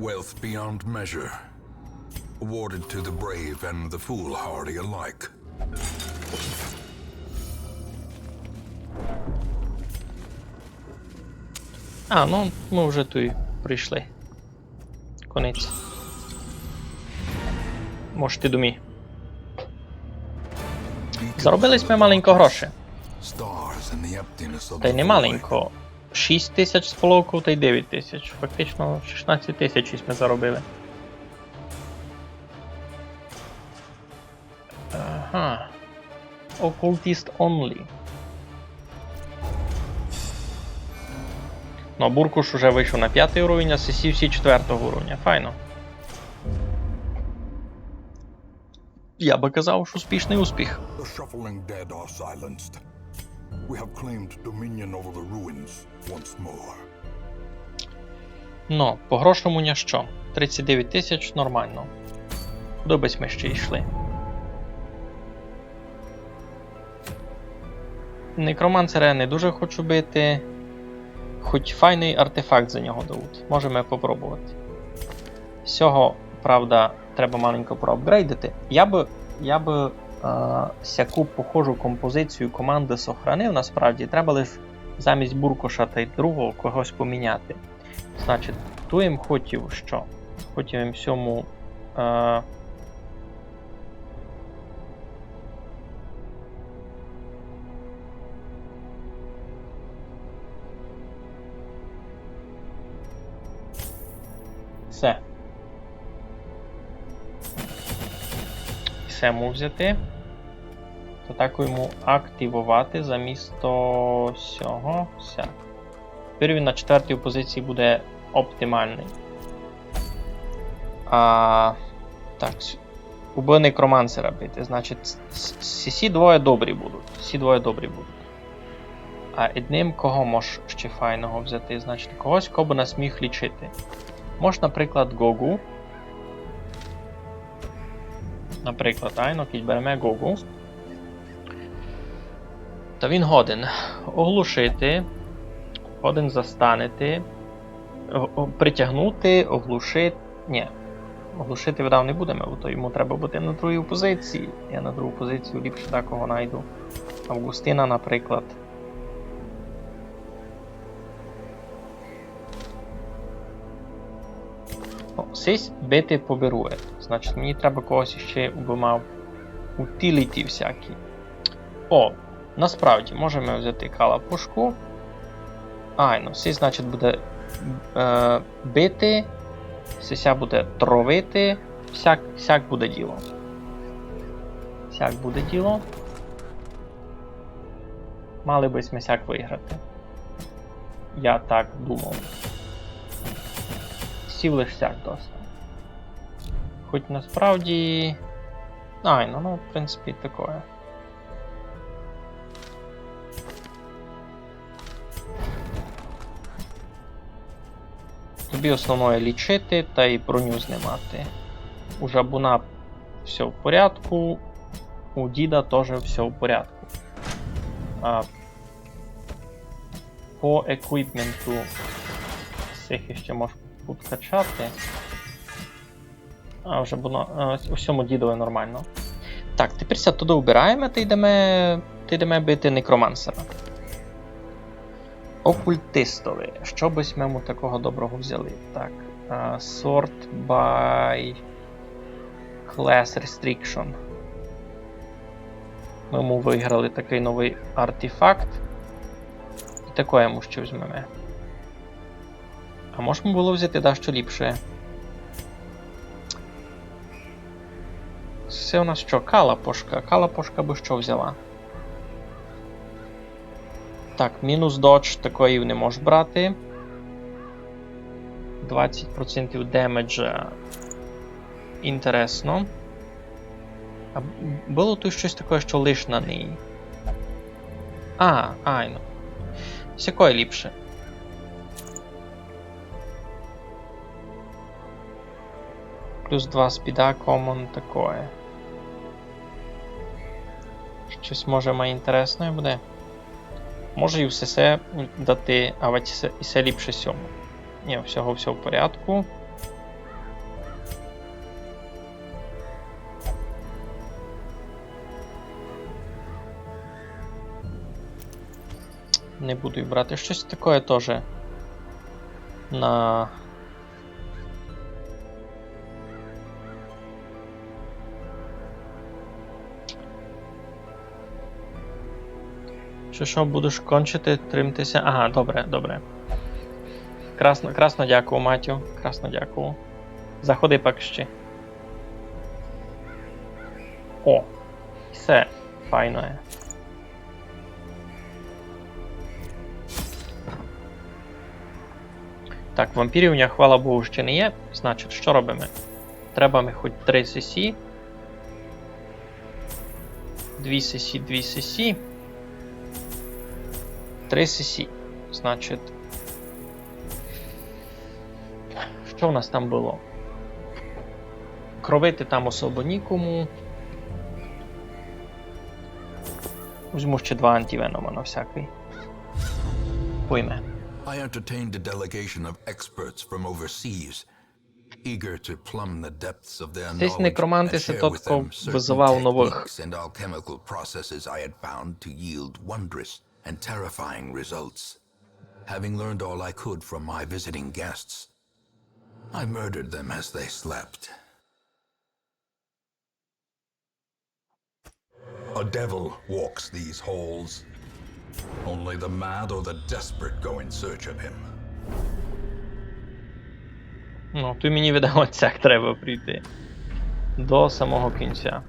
Wealth beyond measure, awarded to the brave and the foolhardy alike. А, ну, мы вже туй прийшли. Конець. Можете домі. Заробили сьме маленько грошей. Тай не маленько. Шість тисяч з половков тай девять тисяч. Фактично шістнадцять тисяч сьме заробили. Ага. Occultist only. Ну, Буркуш уже вышов на пятый уровень, а сесі всі четвертого уровня. Файно. Я бы казав, што успішный успіх. The shuffling dead are silenced. We have claimed dominion over the ruins once more. Ну, по грошам у ня што? Тридцять девять тисяч нормално. Куды бы сьме ще йшли? Некромансера я не дуже хочу бити. Хоть файный артефакт за нього дадуть. Можеме попробовати. Сього, правда, треба маленько проапґрейдити. Я бы, я бы, е, сяку похожу композицію команды сохранив, насправді. Треба лиш замість Буркуша тай другого когось поміняти. Значить, ту им хотів што? Хотів им сьому, е, Всьо. Всьо му взяти. Та так йому активовати замісто сього. Всьо. Тепер він на четвертій позиції буде оптималный. А, так, с-, убы некромансера бити. Значить, с-, с-, сі двоє добрі будуть. Сі двоє добрі будуть. А ид ним кого мож ще файного взяти? Значить, когось, ко бы нас міг лічити. Мож, наприклад, Гогу. Наприклад, айно, кідь береме Гогу. Та він годен оглушити, годен застанити, о-, о-, притягнути, оглушити. Нї, оглушити видав не будеме, бо то йому треба бути на другій позиції. Я на другу позицію ліпше декого найду. Авґустина, наприклад. О, сись бити поберує. Значить, мені треба когось іще, убы мав утиліті всякі. О, насправді, можеме взяти калапушку. Айно, сись, значить, буде, е, бити, сися буде травити. Всяк, всяк буде діло. Всяк буде діло. Мали бы сьме сяк выграти. Я так думав. Сів лиш сяк доста. Хоть насправді... Айно, ну, в принципі, такоє. Тобі основноє лічити тай броню знимати. У жабуна всьо в порядку, у діда тоже всьо в порядку. А, по еквіпменту сих іще мож подкачати. А, вже воно, е, у сьому дідови нормално. Так, тепер ся туды убираєме та йдеме, та йдеме бити некромансера. Окультистови. Што бы сьме му такого доброго взяли? Так, е, sort by class restriction. Мы му выграли такый новый артефакт. І такоє му ще возьмеме. А можеме было взяти дашто ліпше. Се у нас што? Калапошка. Калапошка бы што взяла? Так, мінус додж, такої не можеш брати. Двадцять процентів демеджа. Інтересно. А б-, было туй штось таке, што лиш на неї. А, айно. Сякоє ліпше. Плюс два спіда, комон, такоє. Штось може май інтересноє буде. Може і всьо се дати, а вать се, і се ліпше сьому. Ні, всього всьо в порядку. Не буду й брати. Штось такоє тоже на Што, што, будеш кончити, тримтеся. Ага, добре, добре. Красно, красно дякую, Матю. Красно дякую. Заходи пак ще. О, всьо, файно є. Так, вампірів у ня, хвала Богу, ще не є. Значить, што робиме? Треба ми хоч три сесі. Дві сесі, дві сесі. Три сесі. Значить, што в нас там было? Кровити там особо нікому. Возьму ще два антівенома на всякый. Пойме. I entertained a delegation of experts from overseas, eager to plumb the depths of the unknown and share with them certain techniques and alchemical processes I had found to yield wondrous and terrifying results. Having learned all I could from my visiting guests, I murdered them as they slept. A devil walks these halls. Only the mad or the desperate go in search of him. Ну, туй мені видало, сяк треба пройти. До самого кінця.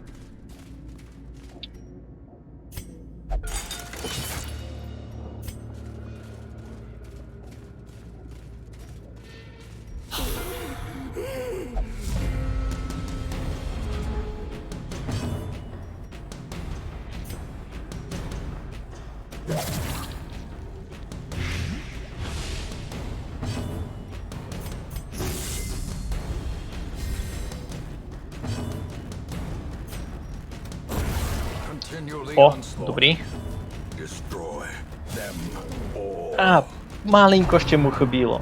О, добрі. А, маленько ще му хыбіло.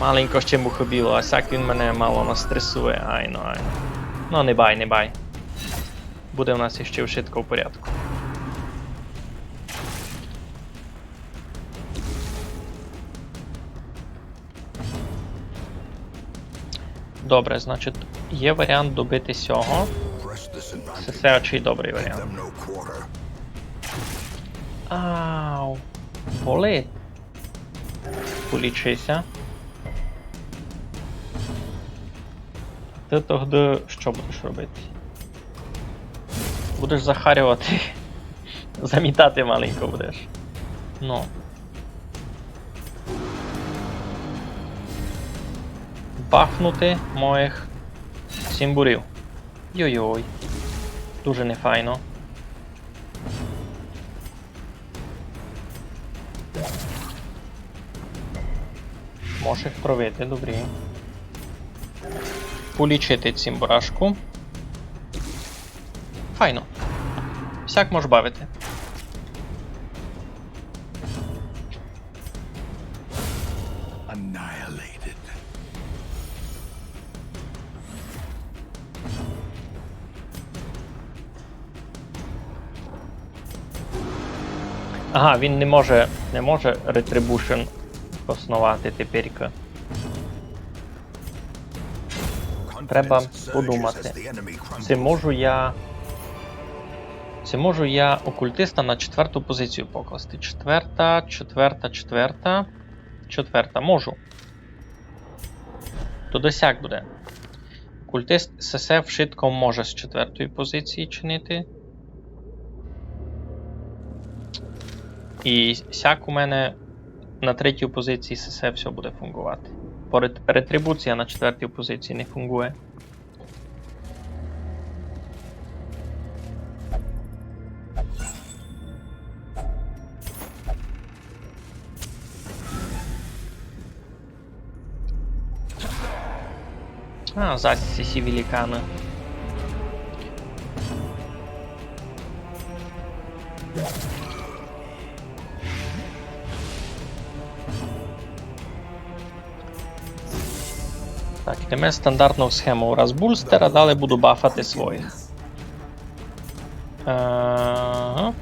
Маленько ще му хыбіло, а сяк він мене мало настресує. Айно, айно. Ну, не бай, не бай. Буде у нас іще вшытко в порядку. Добре, значить, є варіант добити сього. Се, се ачий добрый варіант. Ау, болить. Полічися. Ты тогды што будеш робити? Будеш захарювати. Замітати маленько будеш. Ну. Бафнути моїх сімбурів. Йой-йой. Дуже нефайно. Можеш їх травити, добрі. Полічити цімбурашку. Файно. Сяк мож бавити. Annihilated. Ага, він не може, не може Retribution основати теперька. Треба подумати. Ци можу я, ци можу я окултиста на четверту позицію покласти? Четверта, четверта, четверта, четверта. Можу. То десь як буде. Культист сесе вшытко може з четвертої позиції чинити. І сяк у мене на третій позиції се всьо буде фунґовати. Перет-, ретрибуція на четвертій позиції не фунґує. А, зась сі великаны. Так, йдеме стандартну схему. Раз булстер, а далі буду бафати своїх. Ага.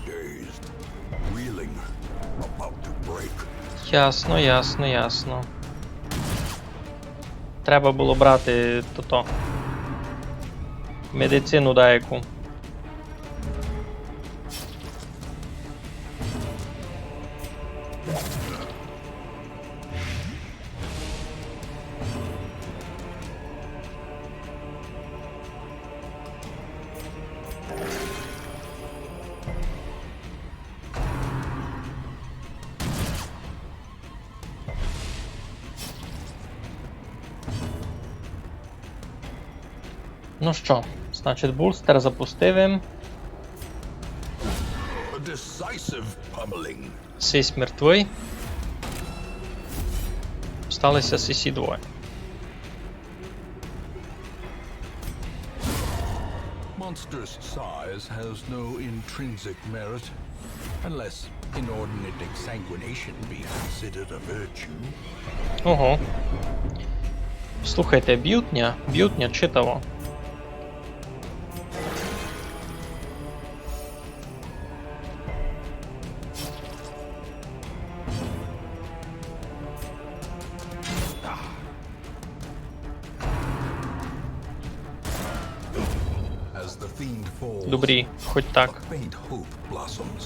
Dazed, reeling, about to break. Ясно, ясно, ясно. Треба было брати тото. Медицину даяку. Ну што, значить, булстер запустив им. A decisive pummeling. Сись мертвый. Стали ся сисі двоє. Monstrous size has no intrinsic merit, unless inordinate exsanguination be considered a virtue. Ого. Слухайте, бють ня, бють ня читаво. As the fiend falls, добрі, хоть так. A faint hope blossoms.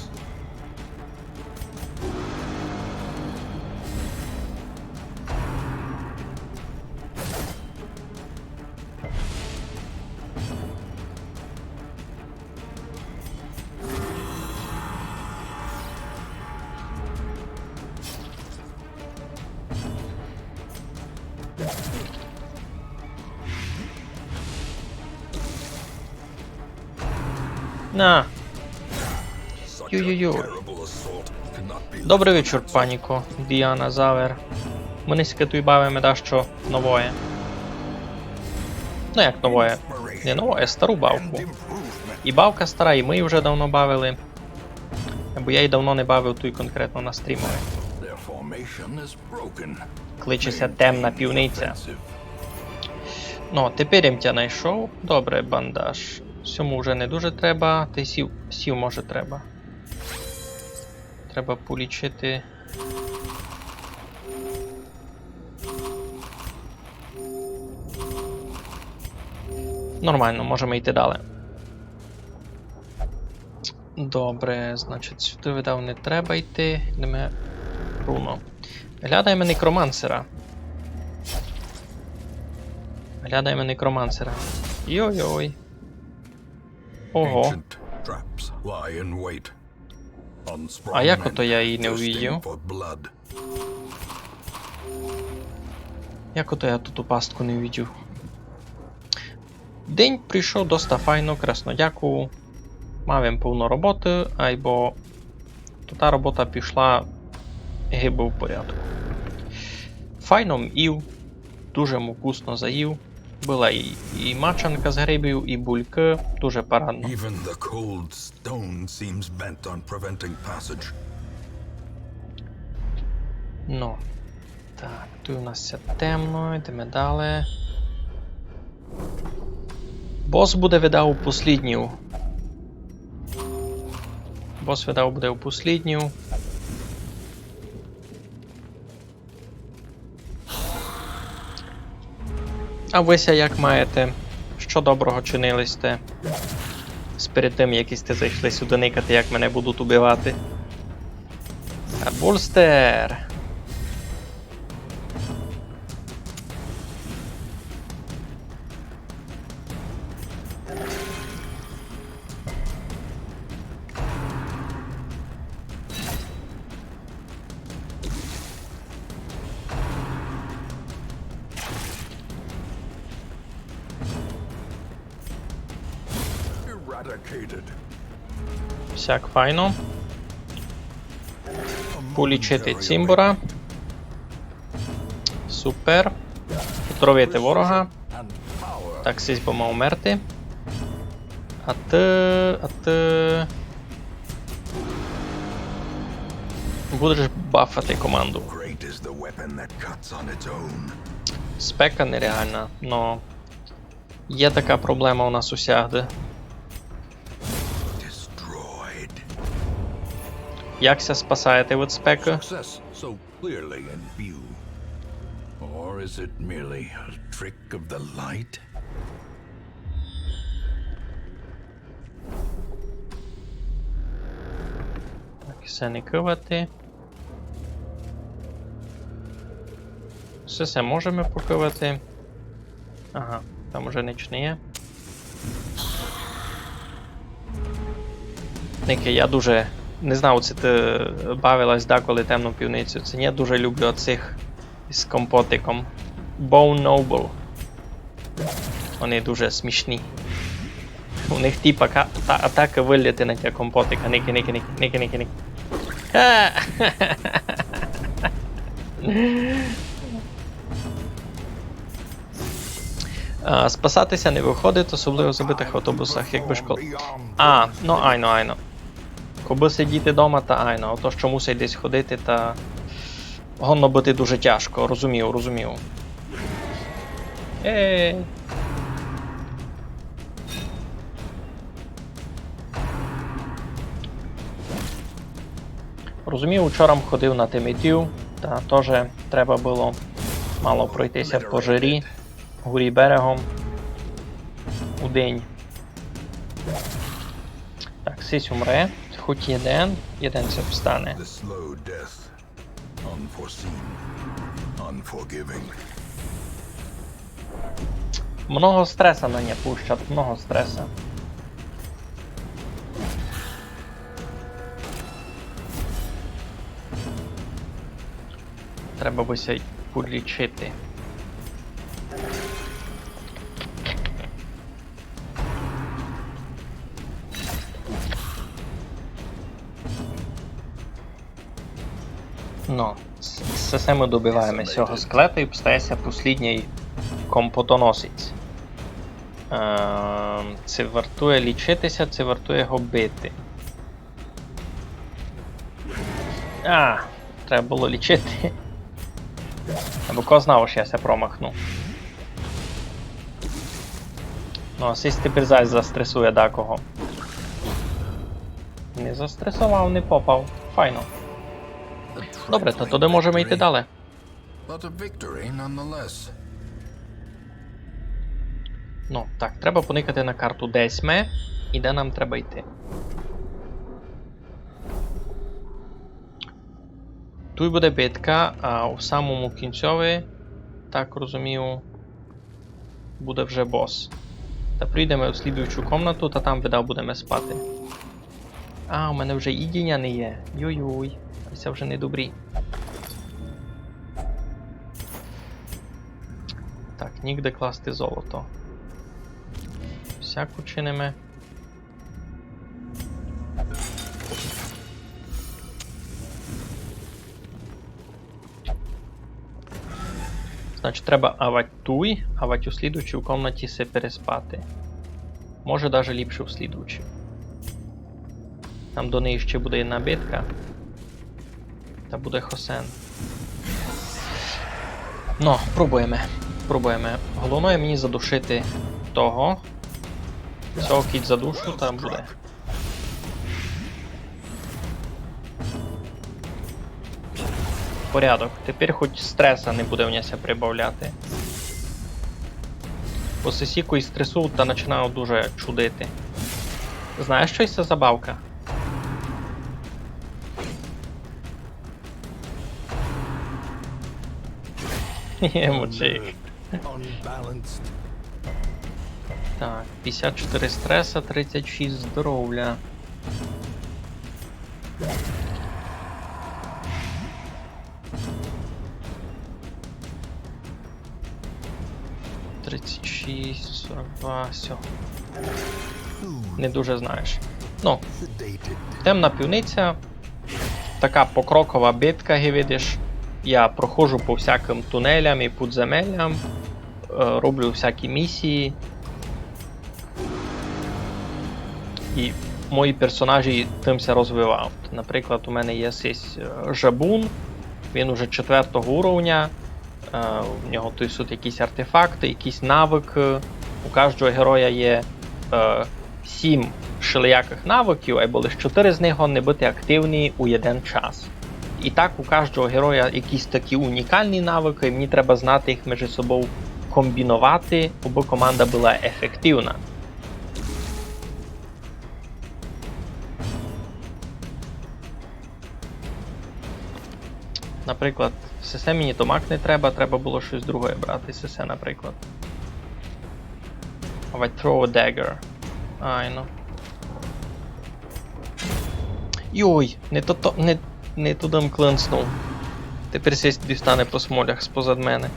На. Йо-йо-йо. Добрый вечір, паніко, Діана Завер. Мы нынька туй бавиме дашто новоє. Ну як новоє? Не новоє, стару бавку. І бавка стара, і мы її вже давно бавили. Бо я її давно не бавив туй конкретно на стрімови. Кличе ся Темна пивниця. Ну, тепер им тя найшов. Добре, бандаж. Сьому вже не дуже треба. Та й сів, сів може треба. Треба полічити. Нормално, можеме йти далі. Добре, значить, сюды, видав, не треба йти. Йдеме руно. Глядаєме некромансера. Глядаєме некромансера. Йой-йой. Ого. Ancient traps lie in wait. А як ото я її не увидів? Як ото я ту пастку не увидів? День пройшов доста файно, красно дякую. Мав им повно роботы, айбо то та робота пішла гибы в порядку. Файно м їв, дуже м укусно заїв. Была і, і мачанка з грибів, і булькы, дуже парадно. Even the cold stone seems bent on preventing passage. Ну. Так, туй у нас ся темно, йдеме далі. Бос буде, видав, послідню. Бос, видав, буде у послідню. А вы ся як маєте? Што доброго чинили сьте? Сперед тым, як сьте зайшли сюды никати, як мене будуть убивати. Арбулстер. Всяк файно. Полічити цімбора. Супер. Отровити ворога. Так, сись бы мав умерти. А ты, а ты будеш бафати команду. Спека нереална, но є така проблема у нас усягды. Як ся спасаєте від спекы? Clearly in view. Or is it merely a trick of the light? Так, се не кывати. Всьо се можеме покывати. Ага, там уже нич не є. Никай, я дуже, не знав, ци ты бавила сь даколи Темну пивницю, ци нї, дуже люблю оцих з компотиком. Bone Noble. Они дуже смішні. У них типа ка-, та-, атака вылетить на тя компотика. Никай, никай, никай, никай, никай, никай. Е! А, спасати ся не выходить, особливо в забитых автобусах, якбы школ-, а, ну, айно, айно. Кобы сидіти дома, та айно. Ото, што мусить десь ходити, та годно быти дуже тяжко. Розумію, розумію. Ей. Розумію, учора м ходив на Тимитів, та тоже треба было мало пройти ся по жирі, горі берегом у день. Так, сись умре. Хоть єден, єден ся встане. Много стреса на ня пущат, много стреса. Треба бы ся й полічити. Но, с-, с-, се мы добиваєме сього скелета і стає ся послїднїй компотоносець. Ем, ци вартує лічити ся, ци вартує го бити? А, треба было лічити. Або ко знав, што я ся промахну. Ну, а сись тепер зась застресує дакого. Не застресовав, не попав. Файно. Добре, та туды можеме йти далі. But a victory nonetheless. Ну, так, треба поникати на карту, де сьме і де нам треба йти. Туй буде битка, а у самому кінцьови, так розумію, буде вже бос. Та прийдеме в слідуючу комнату, та там, видав, будеме спати. А, у мене вже їдіня не є. Юй-юй, а се вже не добрі. Так, нігде класти золото. Всяк учиниме. Значить, треба авать туй, авать у слідуючій комнаті се переспати. Може, даже ліпше у слідуючій. Там до неї ще буде єдна битка. Та буде хосен. Но, пробуєме. Пробуєме. Головне мені задушити того. Сього кідь задушу, та буде. Порядок. Тепер хоть стреса не буде в ня ся прибавляти. Бо сесіку і стресу та починаю дуже чудити. Знаєш, што се за бавка? Є, мочи їх. Unbalanced. Так, пятьдесят четыре стреса, тридцять шість здоровля. Тридцять шість, сорок два, всьо. Не дуже знаєш. Ну, темна пивниця. Така покрокова битка, ги видиш. Я проходжу по всякым тунелям і подземелям, е, роблю всякі місії. І мої персонажі тым ся розвивають. Наприклад, у мене є сись, е, жабун, він уже четвертого уровня. Е, у нього туй суть якісь артефакты, якісь навыкы. У каждого героя є, е, сім шелиякых навыків, айбо лиш чотыри з них годні быти активні у єден час. І так у каждого героя якісь такі унікалні навыкы, і мені треба знати їх межи собов комбіновати, абы команда была ефективна. Наприклад, сесе мені домак не треба, треба было штось друге брати, сесе, наприклад. Давай throw a dagger. Айно. Йой, не то, то, не, не туды м клинцнув. Тепер сись дістане по смолях спозад мене.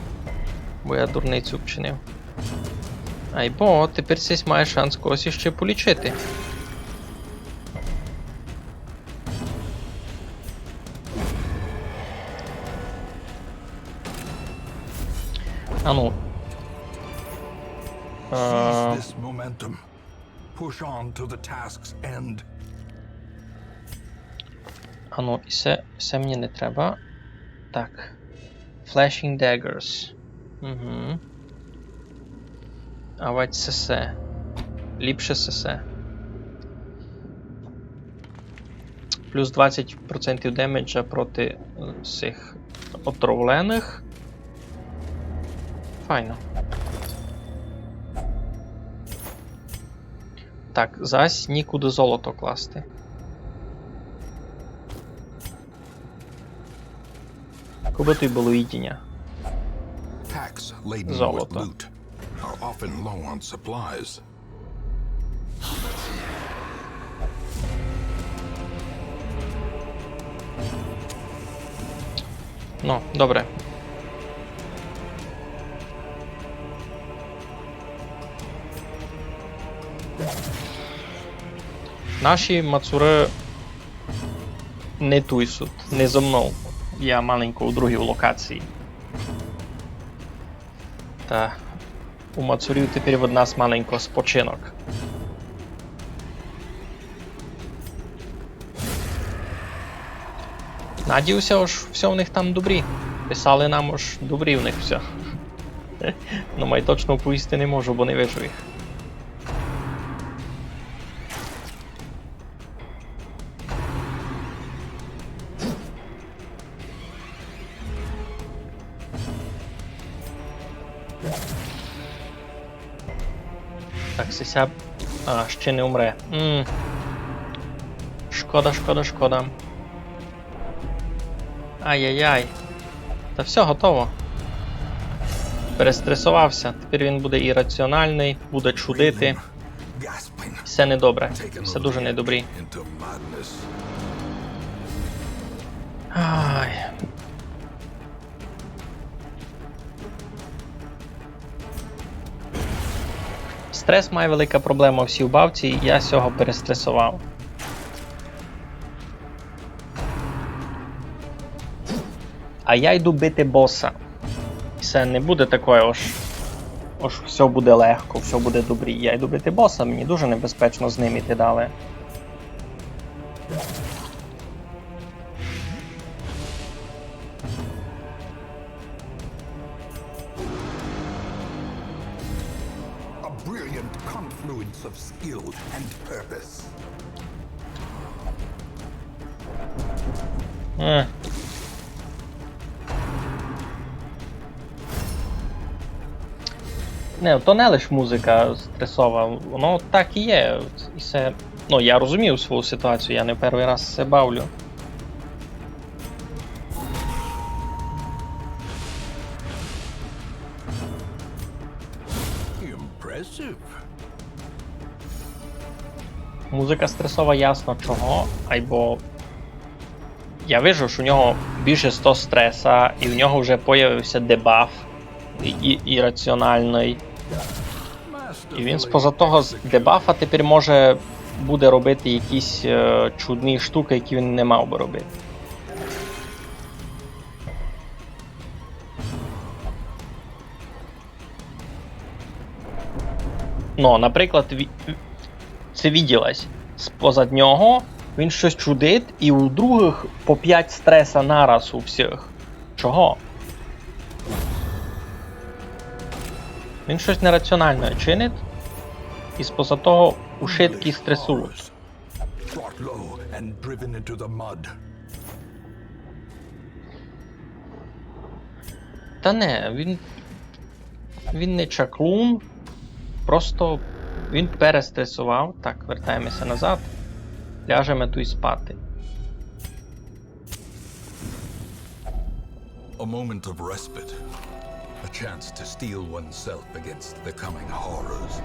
Бо я дурницю вчинив. Айбо, тепер сись має шанс когось іще полічити. Ану. Seize this momentum. Push on to the task's end. Ану, і се, се мені не треба. Так. Flashing Daggers. Угу. Авать сесе. Ліпше сесе. Плюс двадцять процентів демеджа проти, е, сих отравленых. Файно. Так, зась нікуды золото класти. Кобы туй было їдіня. Packs laden with loot are often low on supplies. Ну, добре. Наші мацуры не туй суть, не зо мнов. Я маленько у другій локації. Та у мацурів тепер од нас маленько спочинок. Надію ся, ож всьо в них там добрі. Писали нам, ож добрі в них всьо. Ну, май точно оповісти не можу, бо не вижу їх. Так, сися. А, ще не умре. М. Шкода, шкода, шкода. Ай-яй-яй. Та всьо, готово. Перестресовався. Тепер він буде ірраціональный, буде чудити. Всьо недобре. Всьо дуже недобрі. Ай. Стрес має велика проблема в сій бавці, я сього перестресовав. А я йду бити боса. Се не буде такоє, ож, ож всьо буде легко, всьо буде добрі. Я йду бити боса, мені дуже небезпечно з ним іти далі. A brilliant confluence of skill and purpose. Е. Не, то не лиш музика стресова, воно так і є. І се, ну, я розумію свою ситуацію, я не першый раз се бавлю. Музика стресова, ясно чого, айбо я вижу, што у нього більше сто стреса, і у нього вже появився дебаф і, і, ірраціональный. І він споза того з дебафа тепер може буде робити якісь, е, чудні штукы, які він не мав бы робити. Ну, наприклад, ві-, се виділось. Спозад нього він штось чудить, і у другых по пять стреса нараз у всіх. Чого? Він штось нераціональне чинить, і споза того ушыткі стресують. Brought low and driven into the mud. Та не, він, він не чаклун. Просто він перестресовав. Так, вертаємося назад. Ляжеме туй спати. A moment of respite. A chance to steel oneself against the coming horrors.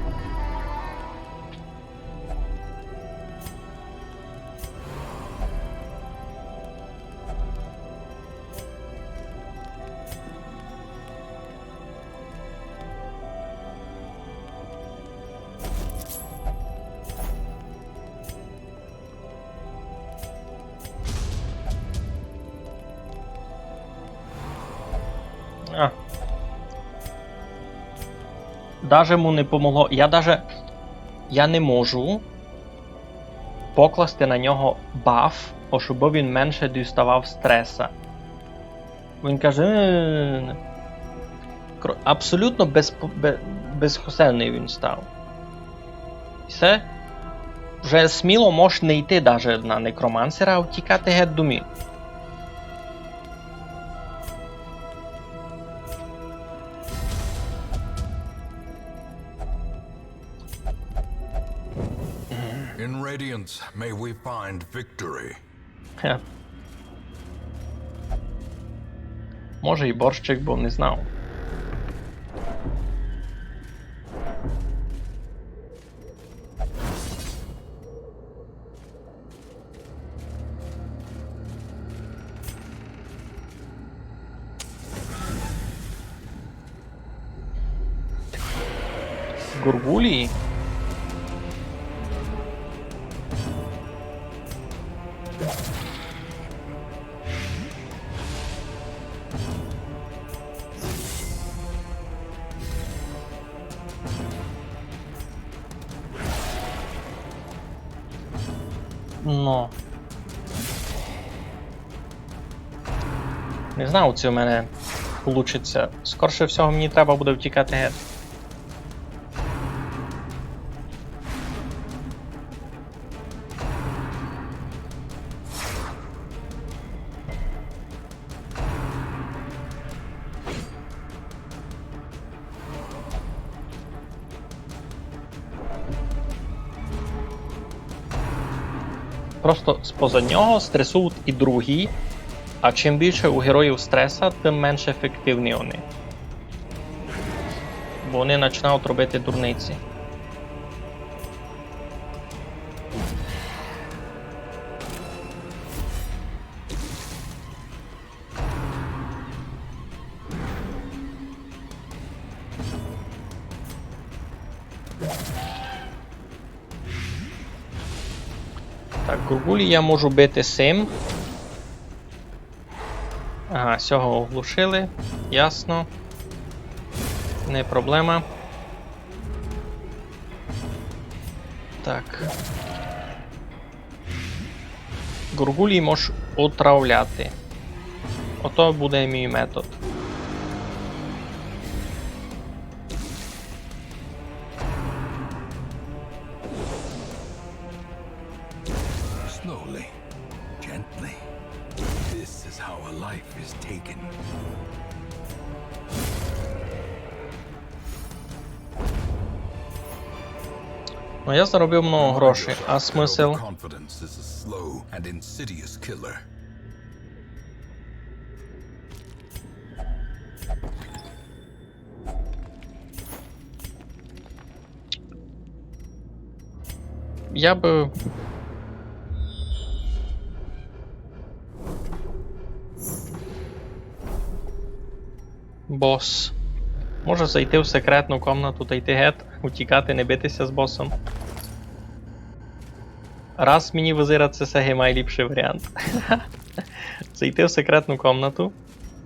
А. Даже му не помогло. Я даже, я не можу покласти на нього баф, о, щоб він менше діставав стреса. Він каже: «Е-е-е». Кро-, абсолютно безп-, бе-, безхосельный він став. І всьо. Вже сміло мож не йти даже на некромансера, а втікати геть домів. In radiance may we find victory. Хе. Може, і борщик, бо не знав. Ґурґулії? Ну. Не знав, ци у мене получить ся. Скорше всього, мені треба буде втікати геть. Просто споза нього стресують і другі, а чим більше у героїв стреса, тим менш ефективні вони. Бо вони починають робити дурниці. Так, ґурґулі я можу бити сим. Ага, сього оглушили. Ясно. Не проблема. Так. Ґурґулі мож отравляти. Ото буде мій метод. Slowly, gently. This is how a life is taken. Ну, я заробив много грошей, а смысл? Confidence is a slow and insidious killer. Я бы... Бос. Може зайти в секретну комнату та йти гет, утікати, не битися з босом. Раз мені визирать, се сяє майліпшый варіант. Зайти в секретну комнату,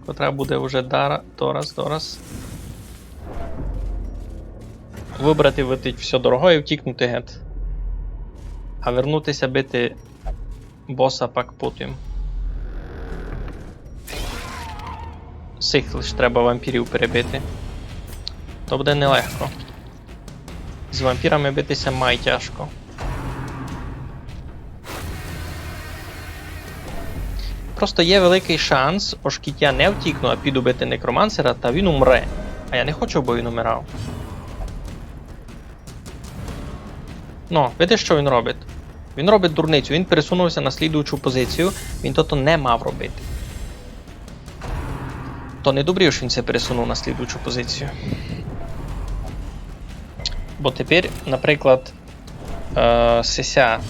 котра буде вже дара-, дораз, дораз. Выбрати, выдать, всьо дорогоє і втікнути гет. А вернутися бити боса пак потім. Сих лиш треба вампірів перебити. То буде нелегко. З вампірами битися май тяжко. Просто є великый шанс, ож кідь я не втікну, а піду бити некромансера, та він умре. А я не хочу, абы він умирав. Ну, видиш, што він робить? Він робить дурницю, він пересунувся на слідуючу позицію, він тото не мав робити. То не добрі, ож він ся пересунув на слідуючу позицію. Бо тепер, наприклад, е, сися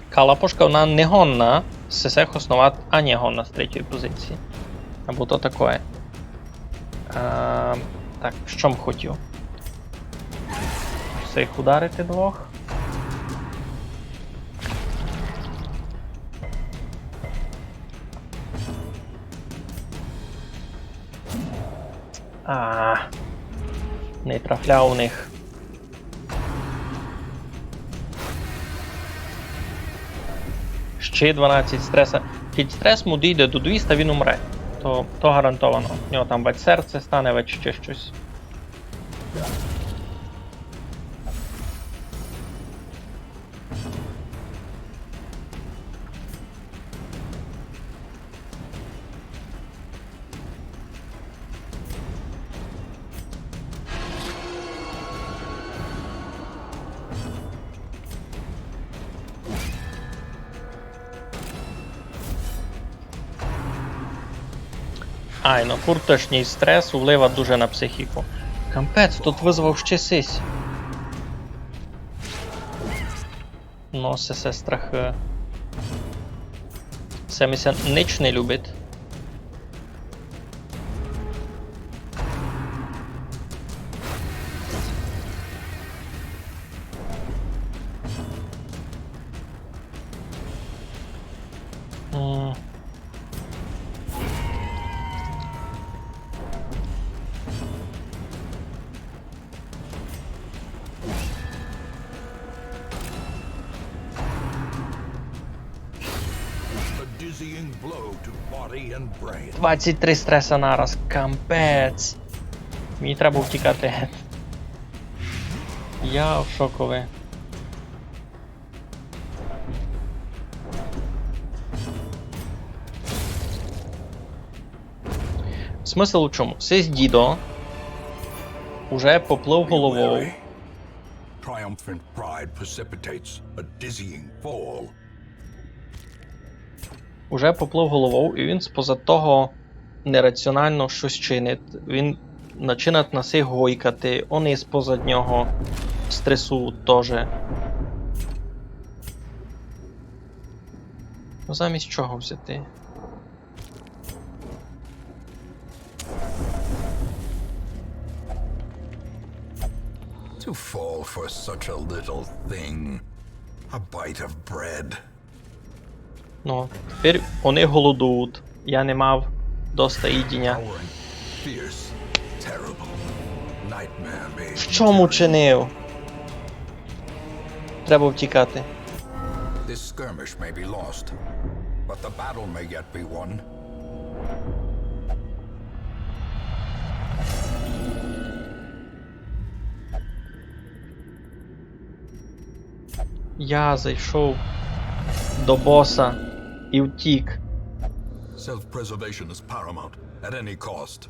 калапошка, вона не годна сесе хосновати, а не годна з третьої позиції. Або то такоє. Е, так, што м хотів? Всіх ударити двох. А, не трафляв у них. Ще дванадцять стреса. Кідь стрес му дійде до двіста, він умре. То, то гарантовано. У нього там вать серце стане, вать ще штось. Айно, фурташній стрес увлива дуже на психіку. Капець, тут вызвав ще сись. Но, се, се страхы. Се ми ся нич не любить. М. A dizzying blow to body and brain. Двадцять три стреса нараз, капець. Мені треба втікати гет. Я в шокови. Смысл у чому? Сись дідо уже поплыв головов. Triumphant pride precipitates a dizzying fall. Уже поплыв головов, і він споза того нераціонално штось чинить. Він начинать на сих гойкати, они споза нього стресують тоже. Ну, замість чого взяти? To fall for such a little thing. A bite of bread. Ну, тепер они голодують. Я не мав доста їдіня. Towering, fierce, terrible. Nightmare made. Што м учинив? Треба втікати. This skirmish may be lost, but the battle may yet be won. Я зайшов до боса і втік. Self-preservation is paramount at any cost.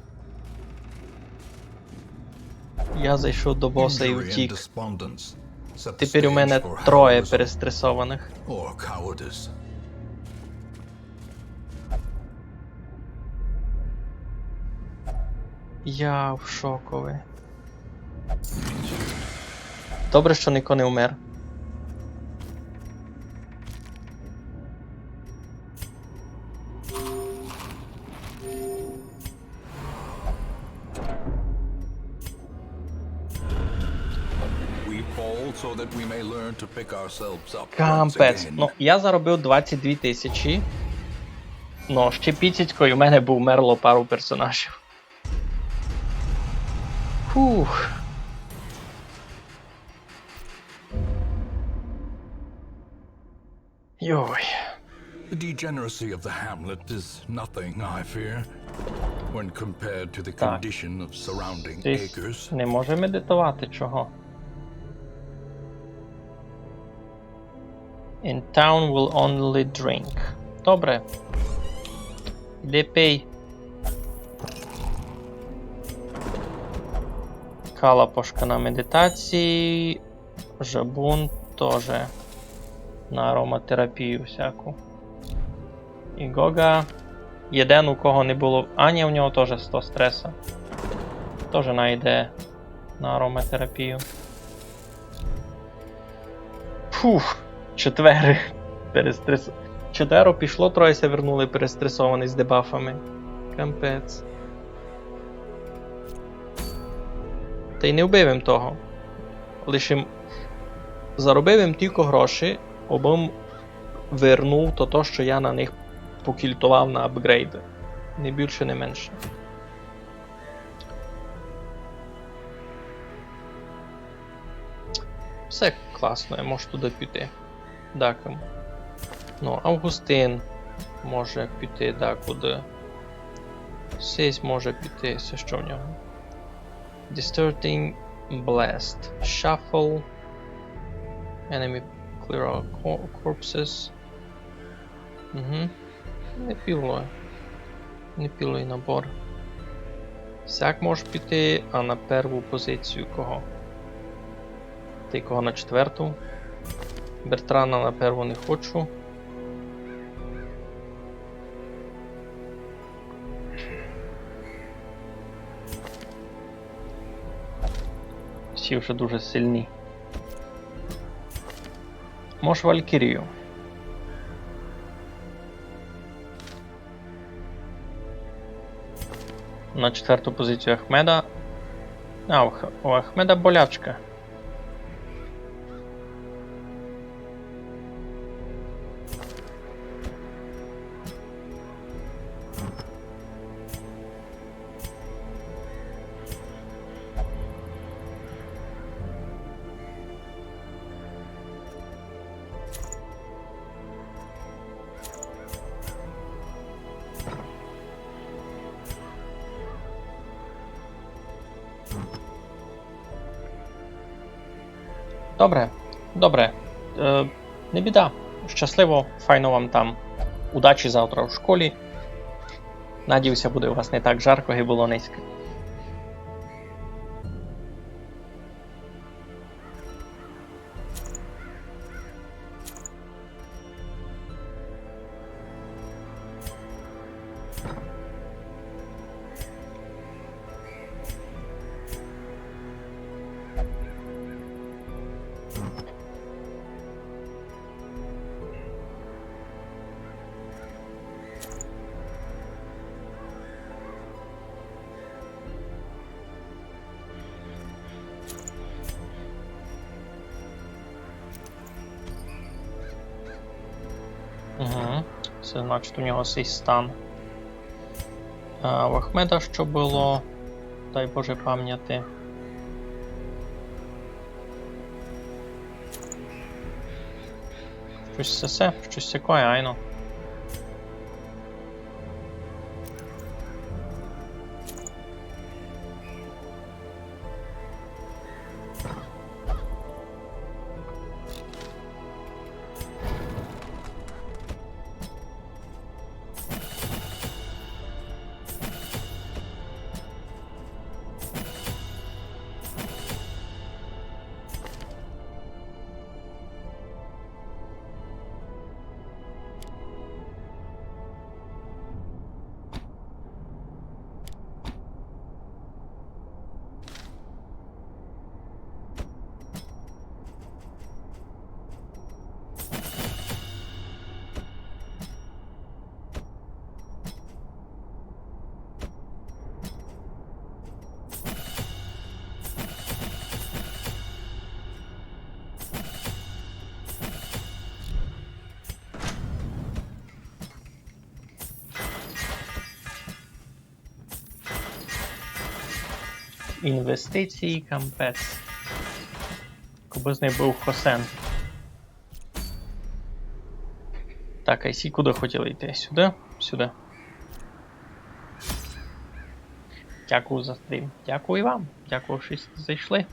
Я зайшов до боса і втік. Тепер у мене троє перестресованих. Я в шокови. Добре, што нико не вмер. fall so that we may learn to pick ourselves up once again. Капець. Ну, я заробив двадцять дві тисячі. Ну, ще піціцько, і у мене б умерло пару персонажів. Фух. Йой. The degeneracy of the hamlet is nothing, I fear, when compared to the condition of surrounding acres. Так. Сись не може медитовати, чого? In town will only drink. Добре. Іди пий. Калапошка на медитації. Жабун тоже на ароматерапію всяку. І Гога. Єден, у кого не было, а ні, у нього тоже сто стреса. Тоже найде на ароматерапію. Фух, четверо перестрес-, четверо пішло, троє ся вернули перестресовані з дебафами. Капець. Та й не вбив им того. Лиш им заробив им тілько гроші, обы им вернув то, то, што я на них покільтовав на апґрейды. Ні більше, ні менше. Всьо класно, я можу туды піти. Дакым. Ну, Августин може піти дакуды. Сись може піти, се што в нього? Distorting Blast. Shuffle. Enemy clear all co-, corpses. Угу. Непілый. Непілый набор. Сяк мож піти, а на перву позицію кого? Та й кого на четверту? Бертрана на перву не хочу. Всі вже дуже сильні. Мож Валькірію. На четверту позицію Ахмеда. А, у Ах-, у Ахмеда болячка. Добре, добре. Е, не біда. Щасливо, файно вам там. Удачі завтра в школі. Надію ся, буде у вас не так жарко, як было нынька. Угу. Се значить, у нього сей стан. А в Ахмеда што было? Дай Боже памняти. Штось сесе, штось сякоє, айно. Інвестиції, кампець. Кобы з них быв хосен. Так, а сі куды хотіли йти? Сюды? Сюды. Дякую за стрім. Дякую вам. Дякую, што зайшли.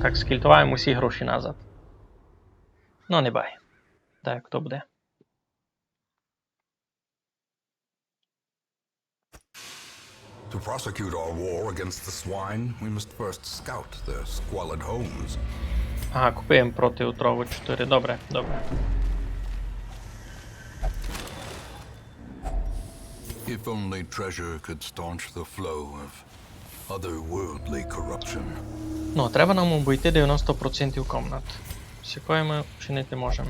Так, скільтоваєме усі гроші назад. Ну, не бай. Так, хто буде? To prosecute our war against the swine, we must first scout their squalid homes. Ага, купуєме проти отровы чотыри. Добре, добре. If only treasure could staunch the flow of otherworldly corruption. Ну, треба нам обойти девяносто процентів комнат. З якої ми вчинити можемо.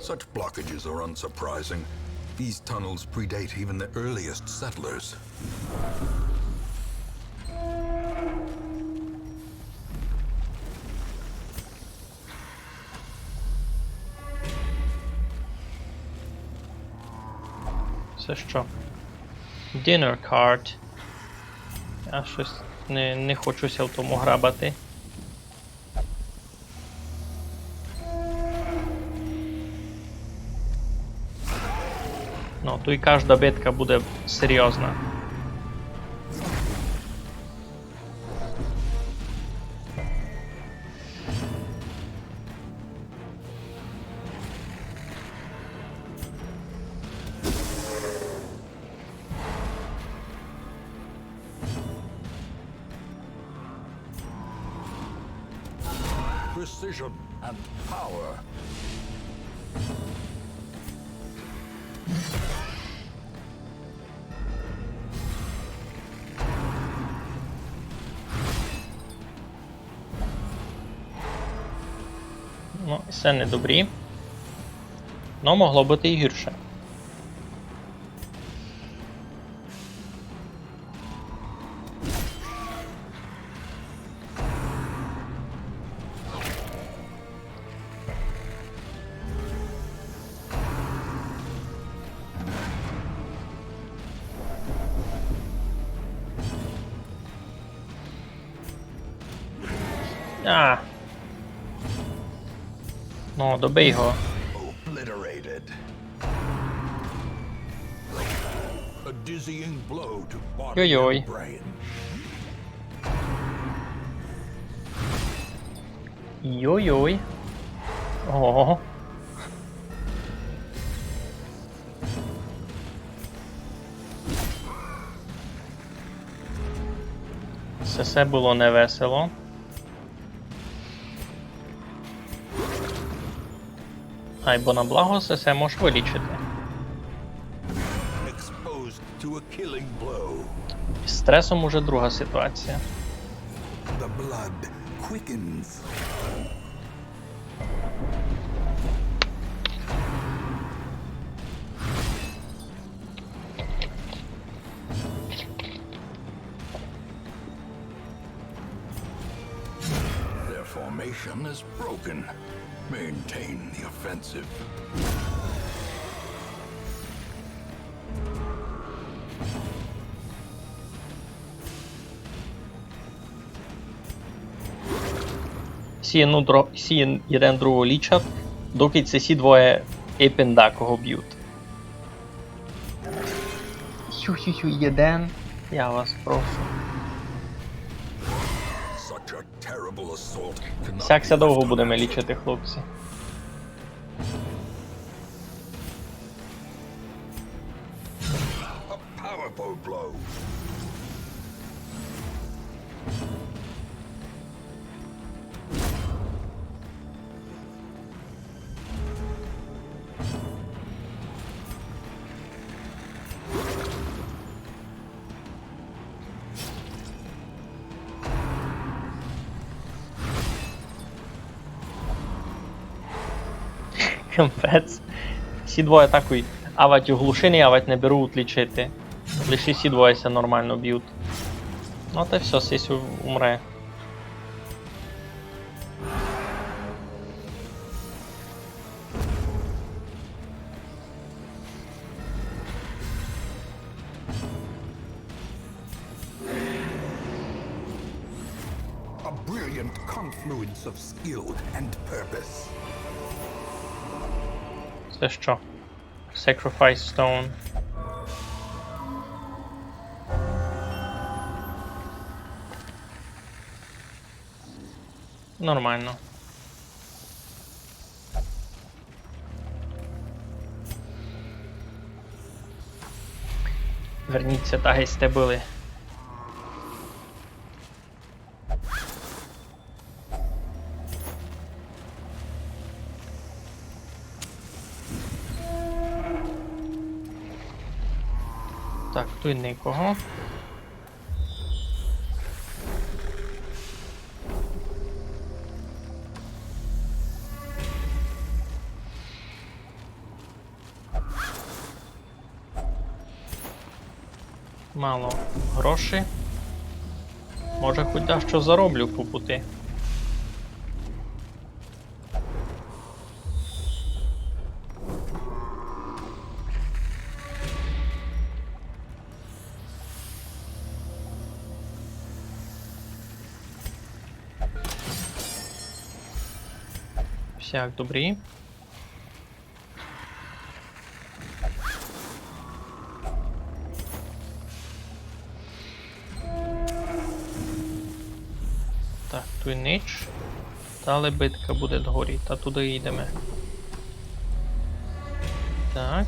Such blockages are unsurprising. These tunnels predate even the earliest settlers. Се што? Dinner cart. Я штось не, не хочу ся в тому грабати. Ну, туй кажда битка буде серйозна. Precision and power. Ну, се не добрі. Но могло быти і гірше. А. Ну, добий го. Obliterated. A dizzying blow to body and brain. Йой-йой. Йой-йой. Ого. Се, се было невесело. Ай, бо на благо се, се мож вылічити. Exposed to a killing blow. З стресом уже друга ситуація. The blood quickens. Their formation is broken. Maintain the offensive. Сі єдну дро-, сі єден другого лічат, доки се сі двоє епендакого бють. Хю-хю-хю, єден. Я вас прошу. Such a terrible assault cannot be left unanswered. Сяк ся довго будеме лічити, хлопці. A powerful blow. Капець. Всі двоє атакують. Авать оглушеный, авать не берут лічити. Лише сі двоє ся нормално бють. Ну, та всьо, сись у-, умре. A brilliant confluence of skill and purpose. Се што? Sacrifice Stone. Нормално. Верніть ся, та геть сьте были. Так, туй никого. Мало грошей. Може, хоть дашто зароблю по пути. Всяк добрі. Так, туй нич. Далі битка буде догорі, та туды йдеме. Так.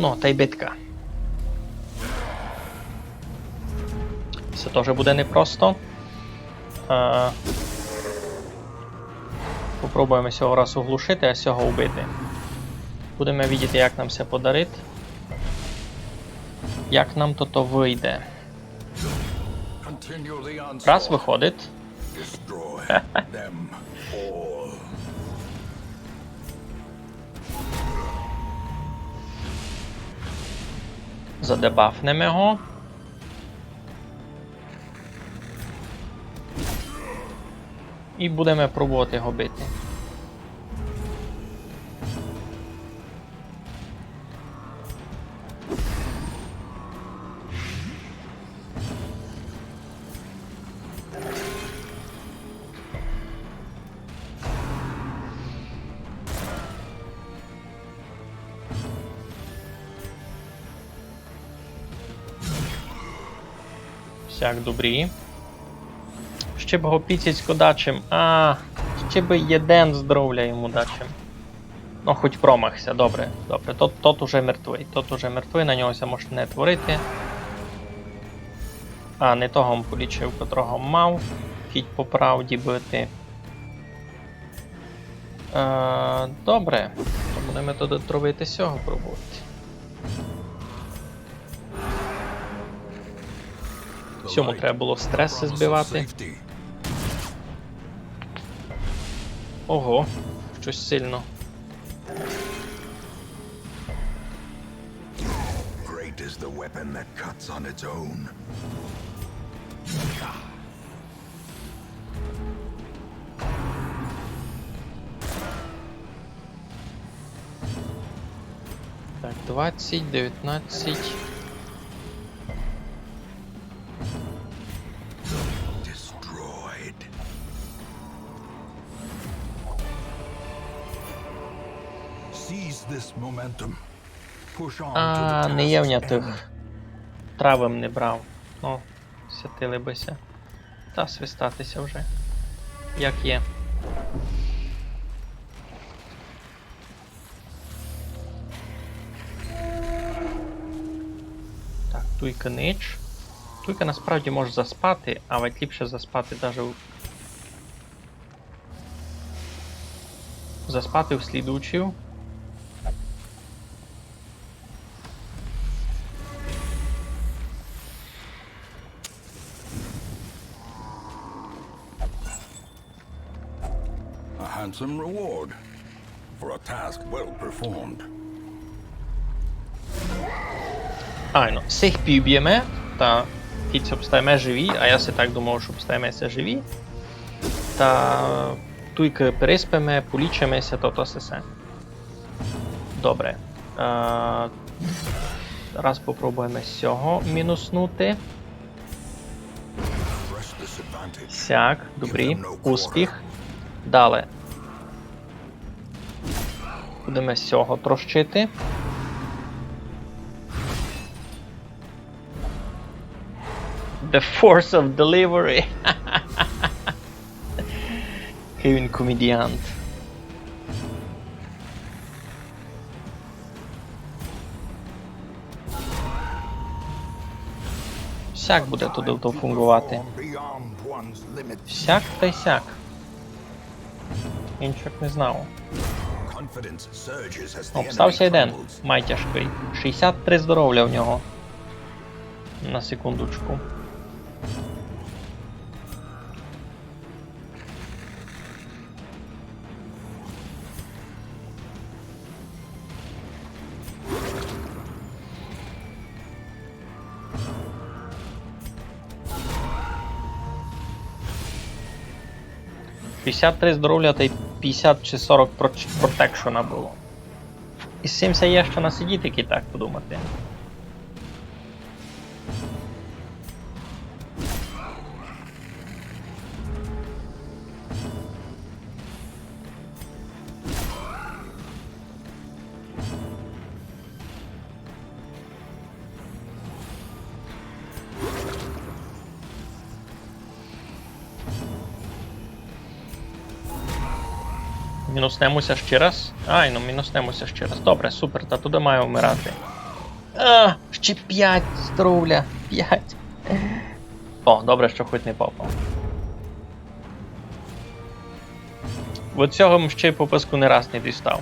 Ну, тай битка. Се тоже буде непросто. Е, попробуєме сього раз оглушити, а сього убити. Будеме видіти, як нам се подарить. Як нам тото выйде. Раз выходить. Destroy them all. Задебафнеме го. І будеме пробовати го бити. Всяк добрі. Ще б го піціцько дачим. А, ще бы єден здоровля йому дачим. Ну, хоть промахся, добре, добре. Тот, тот уже мертвый, тот уже мертвый, на нього ся може не творити. А, не того м полічив, котрого мав, кідь по правді бити. Е, добре, то будеме тоді травити сього пробовати. Сьому треба было стреси збивати. Ого, штось сильно. Great is the weapon that cuts on its own. Так, двадцять, девятнадцять. Destroyed. Seize this momentum. Push on to the task's end. А, не є в ня тых. Травы м не брав. Ну, сятили бы ся. Та свистати ся вже. Як є. Так, туйка нич. Туйка насправді може заспати, а вать ліпше заспати даже у, заспати в слідучів. Some reward for a task well performed. Айно, сих пів бєме, та кидь обстаєме живі, а я си так думав, што обстаєме ся живі. Та туйкы переспиме, полічиме ся, то, то сесе. Добре. Е, раз попробуєме сього мінуснути. Сяк, добрі. Успіх. Дале. Будеме сього трощити. The force of delivery. Якый він комедіант. Сяк буде туды то фунґовати. Сяк тай сяк. Іншак не знав. Обстав ся єден, май тяжкый. Шістдесят три здоровля в нього. На секундочку. Пятдесят три здоровля тай пятдесят чи сорок проч-, протекшена было. І з сим ся є што насидіти, кидь так подумати. Мінуснемося ще раз. Ай, ну мінуснемося ще раз. Добре, супер, та туды має вмирати. А, ще пять здоровля. Пять. О, добре, што хоть не попав. Од сього м ще й пописку не раз не дістав.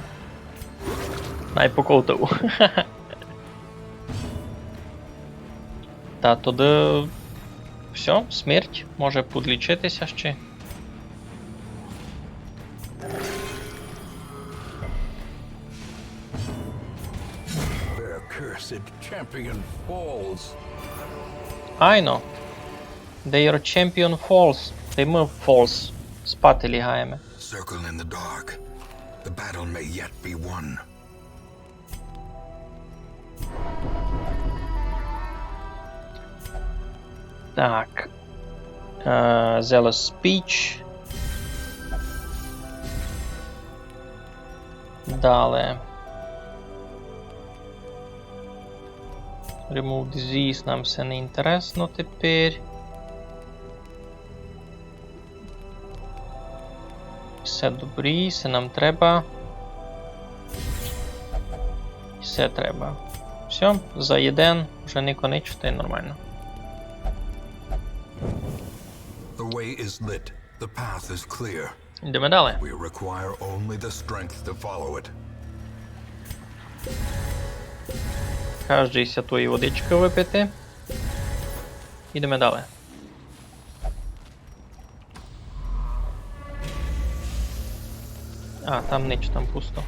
Най поковтав. Та туды всьо, смерть, може подлічити ся ще. Their cursed champion falls. Айно. Their champion falls. Тай мы falls. Спати лігаєме. Circle in the dark. The battle may yet be won. Так. Е, Zealous Speech. Дале. Remove disease, нам се не інтересно тепер. Всьо добрі, всьо нам треба. Всьо треба. Всьо, за єден, вже не конеч, та й нормално. The way is lit. The path is clear. Йдеме дале. We require only the strength to follow it. Каждый ся тої водичкы выпити. Йдеме дале. А, там нич, там пусто.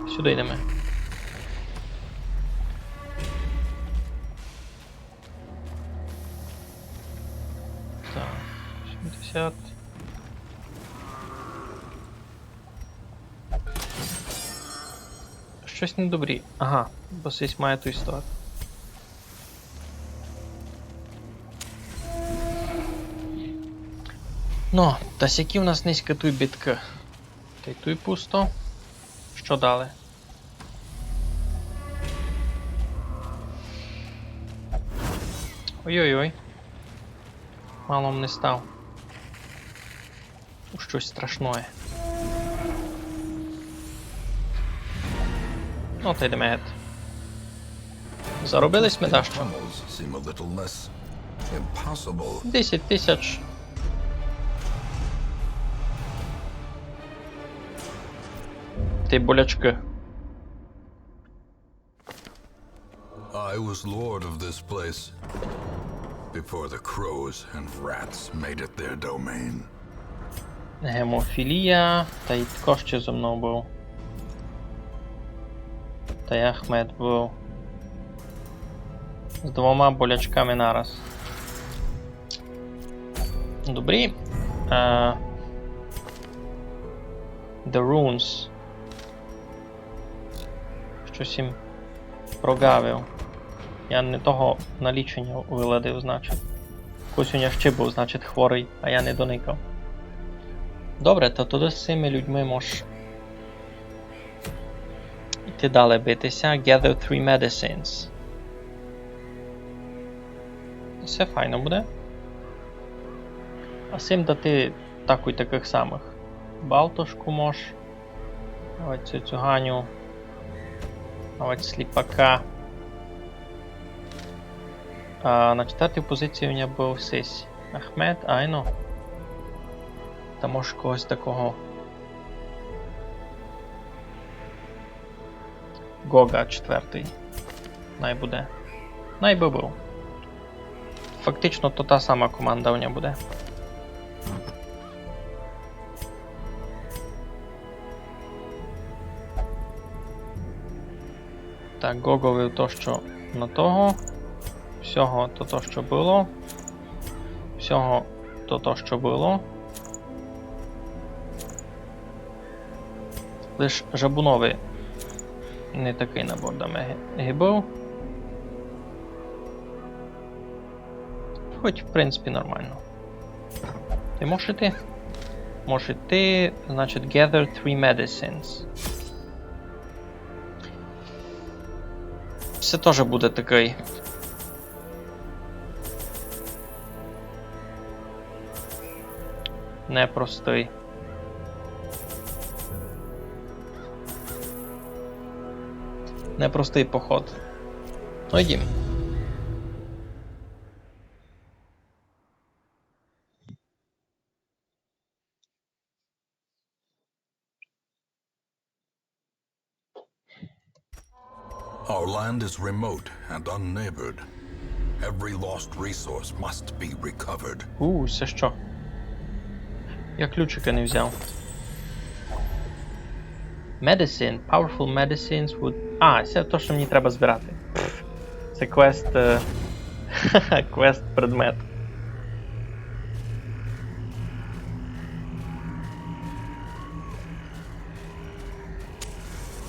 Сюды йдеме. Так, сімдесят. Штось недобрі. Ага, бо сись має туй стояти. Ну, та сякі в нас нынька туй биткы. Тай туй пусто. Што дале? Ой-ой-ой. Мало м не став. Штось страшноє. Ну, та йдеме гет. Заробили сьме дашто. Tunnels seem a little less impossible. Десять тисяч. Тай болячкы. I was lord of this place before the crows and rats made it their domain. Гемофілія, та й тко ще зо мнов быв. Та й Ахмед быв. З двома болячками нараз. Добрі. Е, The Runes. Штось им прогавив. Я не того на ліченя выладив, значить. Хтось у ня ще быв, значить, хворый, а я не доникав. Добре, та тогды з сими людьми мож іти дале бити ся. Gather three medicines. Всьо файно буде. А сим дати таку й такых самых. Балтошку мож. Давай цю цюганю. Давай сліпака. А на четвертій позиції у мене быв сись Ахмед, айно. Та може когось такого. Гога четвертый. Най буде. Най бы быв. Фактично то та сама команда у нього буде. Так, Гогови то, што на того. Всього то, то, што было. Всього то, то, што было. Лиш Жабунови не такый набор даме ги-, ги быв. Хоть, в принципі, нормално. Ти можеш іти? Можеш іти, значить, gather three medicines. Се тоже буде такый непростый. Непростый поход. Ну, йдім. Our land is remote and unneighbored. Every lost resource must be recovered. У, се што? Я ключика не взяв. Medicine. Powerful medicines would... А, се то, што мені треба збирати. Пф, се квест, е, квест предмет.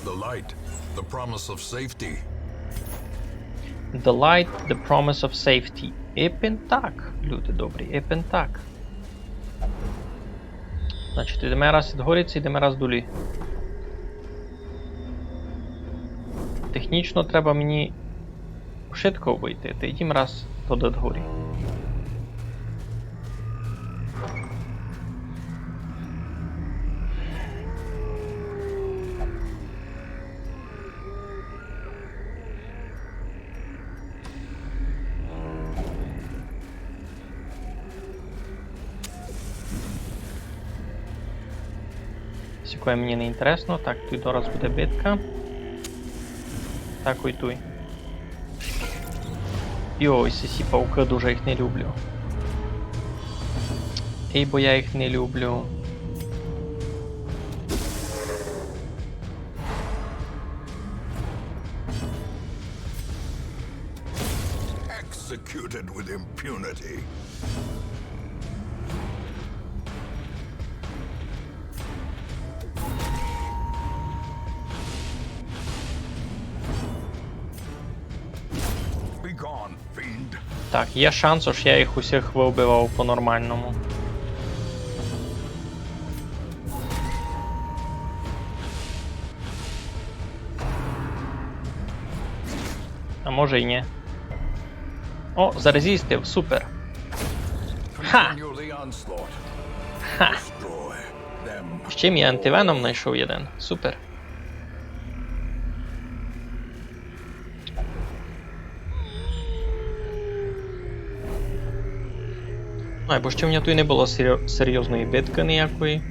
The light, the promise of safety. The light, the promise of safety. Ипен так, люди добрі, ипен так. Значить, йдеме раз ид горі, ци йдеме раз долі. Технічно треба мені швидко вийти, та йдім раз туды дгорі. Сякоє мені не інтересно. Так, туй дораз буде битка. Так, ой, туй. Йой, сесі паукы, дуже їх не люблю. Ей, бо я їх не люблю. Executed with impunity. Begone, fiend. Так, є шанс, ож я їх усіх выбивав по-нормалному. А може й ні. О, зарезістив, супер. Ха! Continue the onslaught. Ха! Destroy them. Ще мій антивеном знайшов єден. Супер. Ай, бо ще в мене туй не было серйо-, серйозної биткы ниякої.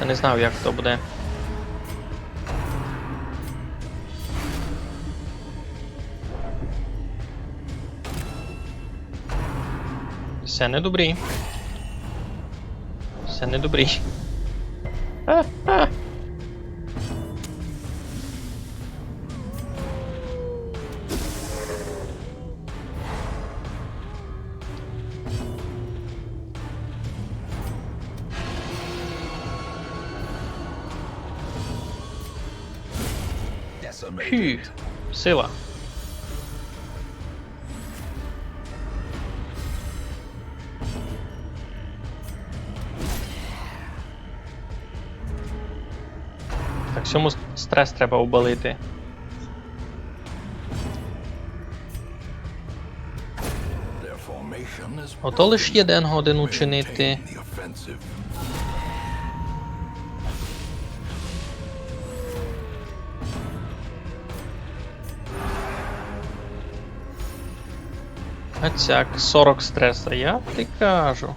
Я не знав, як то буде. Се не добрі. Се не добрі. Фу, сила. Так, сьому с-, стрес треба обалити. Ото лиш єден годен учинити. А цяк, сорок стреса, я ти кажу.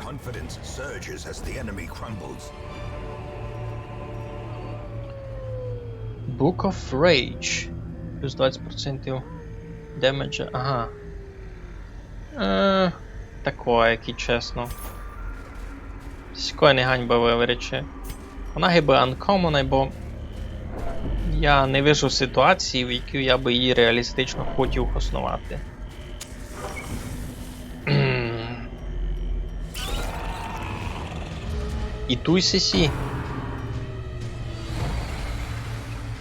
Confidence surges as the enemy crumbles. Book of Rage. Плюс двадцять процентів демеджа, ага. Е, такоє, як і чесно. Сякоє не ганьба виверечи. Вона гибы uncommon, бо я не вижу ситуації, в якій я бы її реалістично хотів хосновати. І туй сесі.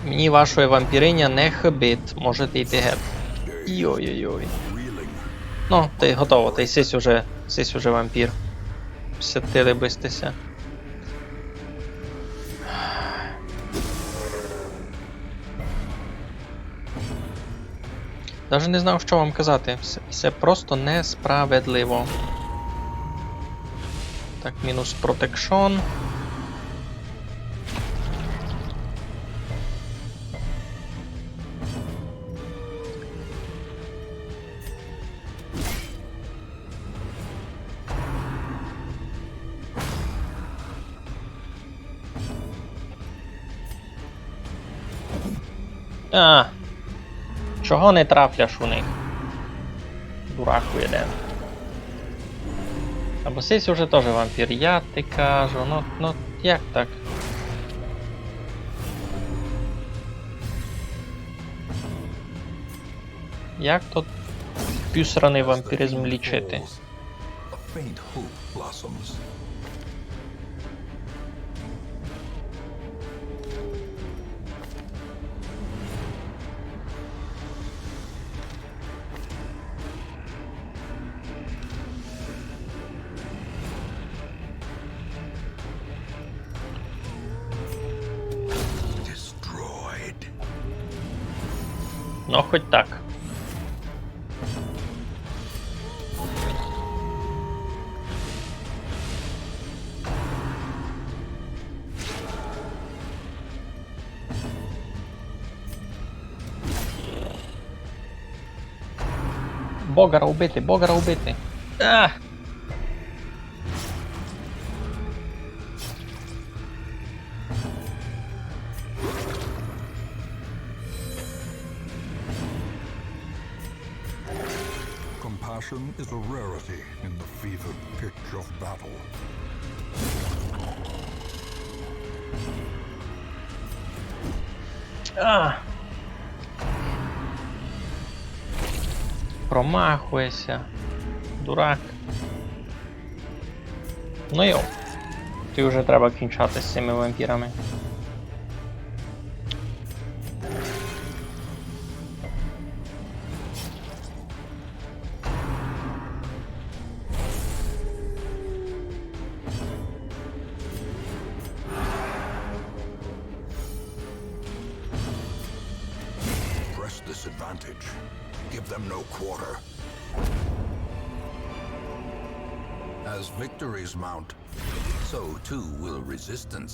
Мені вашоє вампіриня не хибить, можете йти гет. Йой-йой-йой. Ну, та й готово, та й сись уже, сись уже вампір. Сятили бистися. Даже не знав, што вам казати. Се, се просто несправедливо. Так, мінус протекшон. А, чого не трафляш у них? Дураку єден. Або сись уже тоже вампір. Я ти кажу, ну, ну, як так? Як тут пюсраный вампіризм лічити? A faint hope blossoms. Destroyed. Ну, хоть так. Богара убити, Богара убити. А! Compassion is a rarity in the fevered pitch of battle. А! Промахуєся. Дурак. Ну йо. Туй уже треба кінчати з цими вампірами. Press this advantage. Give them no quarter. As victories mount, so too will resistance.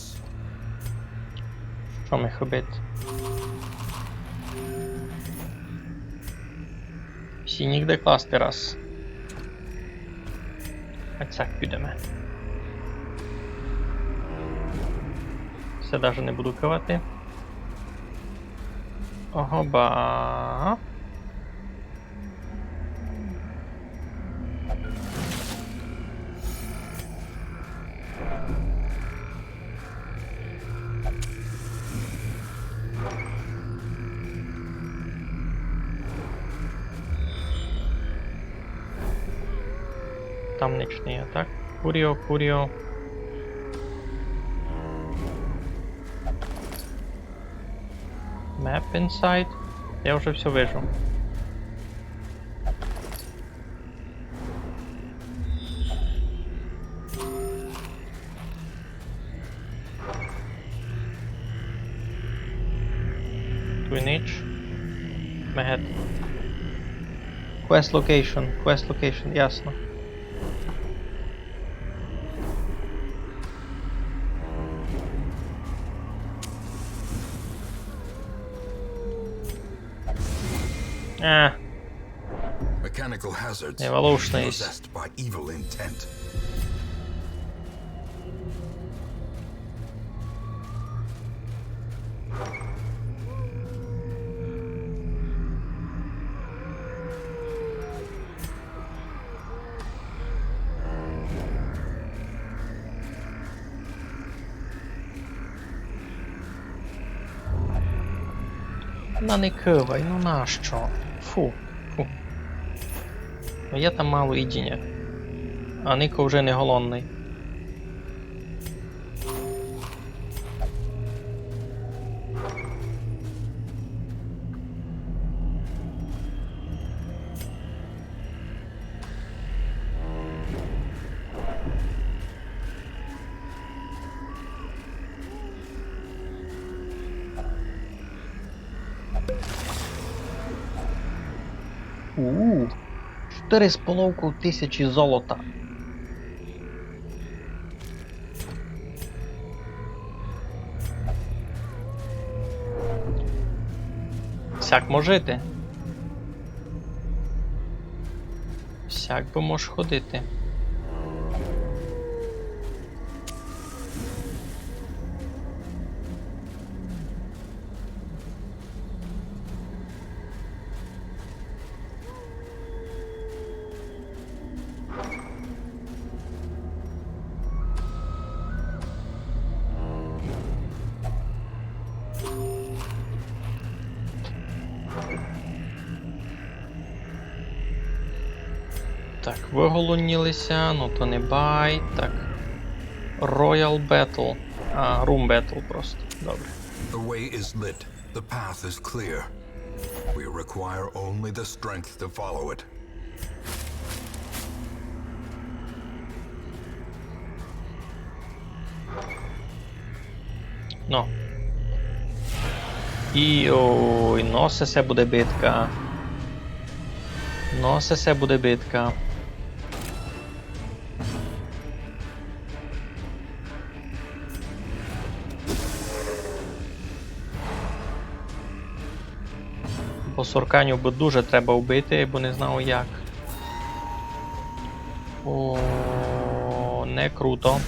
Што ми хыбить? Всі нігде класти раз. А цяк підеме. Се даже не буду кывати. Ого, ба. Там нич не є, так? Куріо, куріо. Map inside. Я вже всьо вижу. Туй нич. Мегет. Quest location, quest location, ясно. Е. Mechanical hazards. Evolution is possessed by evil intent. На, не кывай, ну нащо? Фу, фу. Ну, є там мало їдіня. А Нико вже не голодный. У, чотири з половков тисячі золота. Всяк мож жити. Всяк бы мож ходити. Так, выголодніли ся, ну то не бай. Так. Royal Battle. А, Room Battle просто. Добре. The way is lit. The path is clear. We require only the strength to follow it. Но. І, ой, но, се, се буде битка. Но, се, се буде битка. Бо сорканів бы дуже треба вбити, бо не знав як. О, не круто.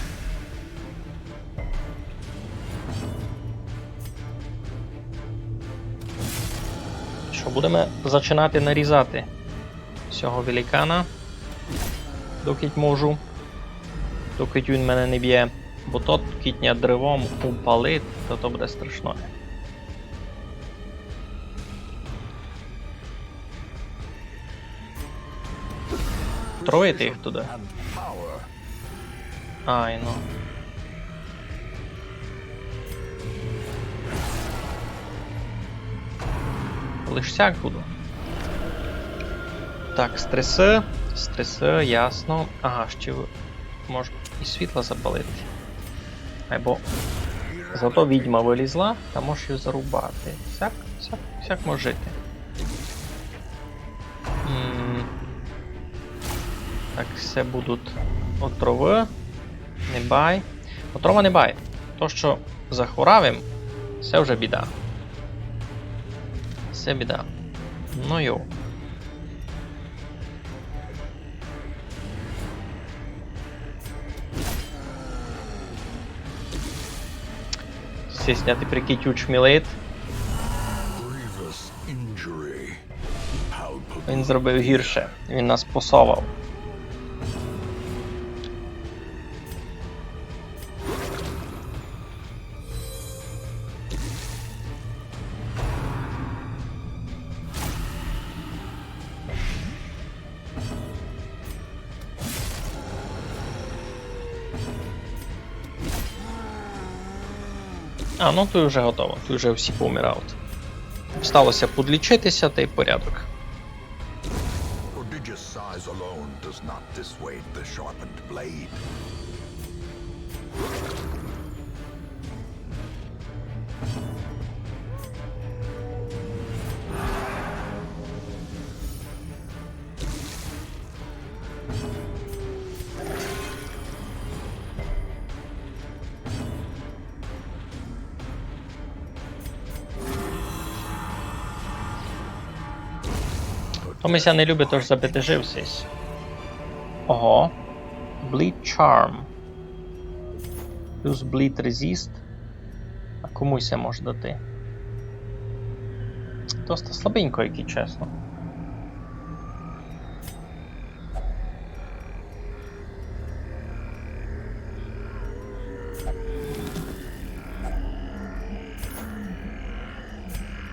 Што, будеме зачинати нарізати сього великана. Докіть можу. Докіть він мене не бє. Бо тот, кіть ня древом упалить, то, то буде страшно. Троїти їх туды. Ай, ну. Лиш сяк буду. Так, стресы. Стресы, ясно. Ага, ще в-, мож і світла запалити. Айбо зато відьма вылізла, та мож її зарубати. Сяк, сяк, сяк мож жити. М. Так, се будуть отровы. Не бай. Отрова не бай. То, што захворав им, се вже біда. Се біда. Ну йо. Сись ня тепер кіть учмілить. Grievous Він зробив гірше. Він нас посовав. А, ну туй вже готово, туй вже всі повмирали. Сталося подлічити ся, та й порядок. Prodigious size alone does not dissuade the sharpened blade. То ми ся не любить, тож забити жив сись. Ого. Bleed Charm. Плюс Bleed Resist. А кому ся може дати? Доста слабенько, як і чесно.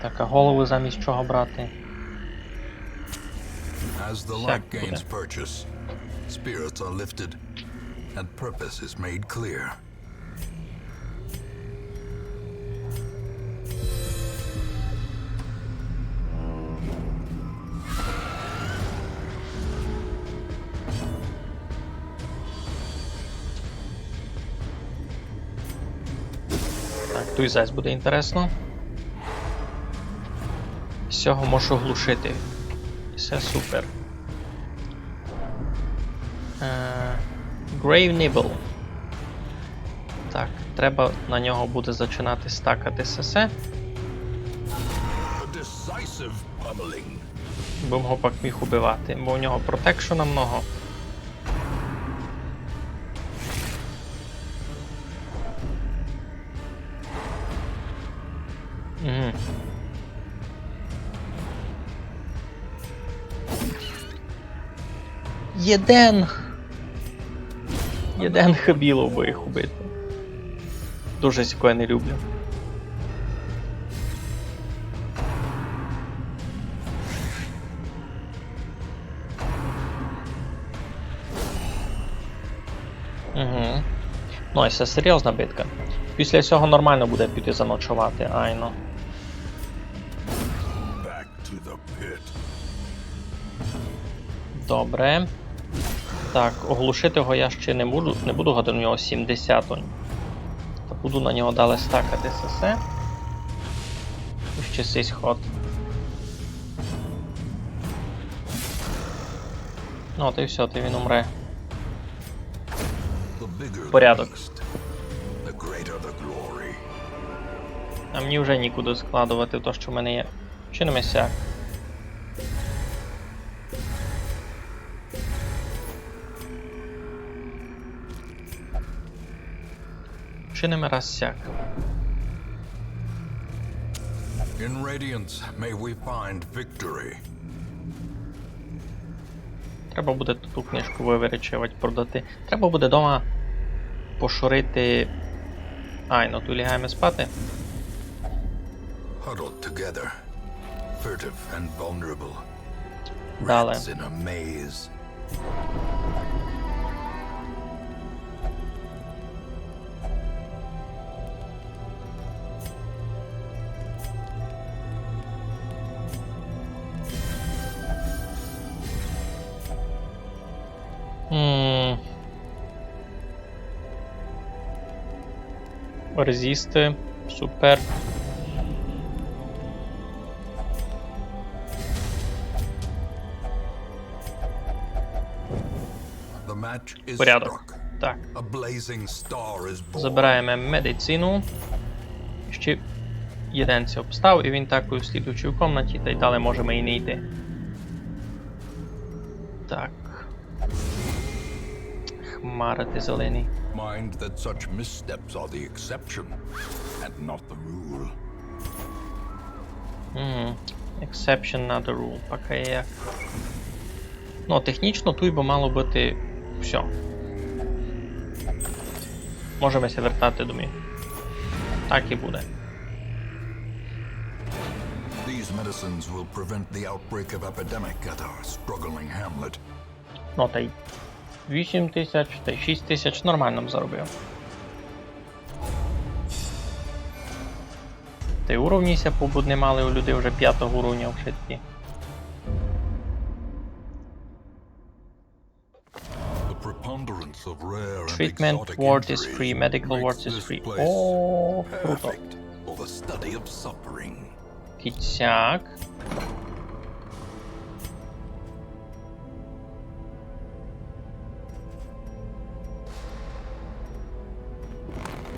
Так, а голову замість чого брати? As the light gains purchase, spirits are lifted, and purpose is made clear. Так, туй зась буде інтересно. Сього можу оглушити. Всьо супер. Е, Grave Nibble. Так, треба на нього буде зачинати стакати сесе. Decisive pummeling. Бо м го пак міг убивати, бо у нього протекшена много. Мгм. Єден. Єден хибіло, бы їх убити. Дуже сякоє не люблю. Угу. Ну, а се серйозна битка. Після сього нормално буде піти заночовати, айно. Back to the pit. Добре. Так, оглушити го я ще не буду, не буду гадати, у нього сімдесят. Та буду на нього далі стакати сесе. І ще сись ход. Ну, от і всьо, от і він умре. Порядок. А мені вже нікуди складовати то, што в мене є. Чиниме сяк. Чиниме раз сяк. In radiance may we find victory. Треба буде ту книжку виверечивать, продати. Треба буде дома пошорити. Айно, ту лягаєме спати. Huddled together, furtive and vulnerable. Далі. Rats in a maze. М. Резісти. Супер. Порядок. Так. Забираєме медицину. Ще єден ся обстав, і він так у слідуючій комнаті, та й далі можеме і не йти. Так. Хмара ти зелені. Mind that such missteps are the exception and not the rule. Мгм. Exception, not a rule, пока є. Ну, технічно туй бы мало быти всьо. Можеме ся вертати домів. Так і буде. These medicines will prevent the outbreak of epidemic at our struggling hamlet. Ну, та й вісім тисяч, та й шість тисяч нормално б заробив. Та й уровні ся поподнимали у людей вже пятого уровня вшыткі. The preponderance of rare and Treatment exotic ward is injuries free, medical ward makes is this free. Place О, круто. Perfect for the study of suffering. Кіцяк.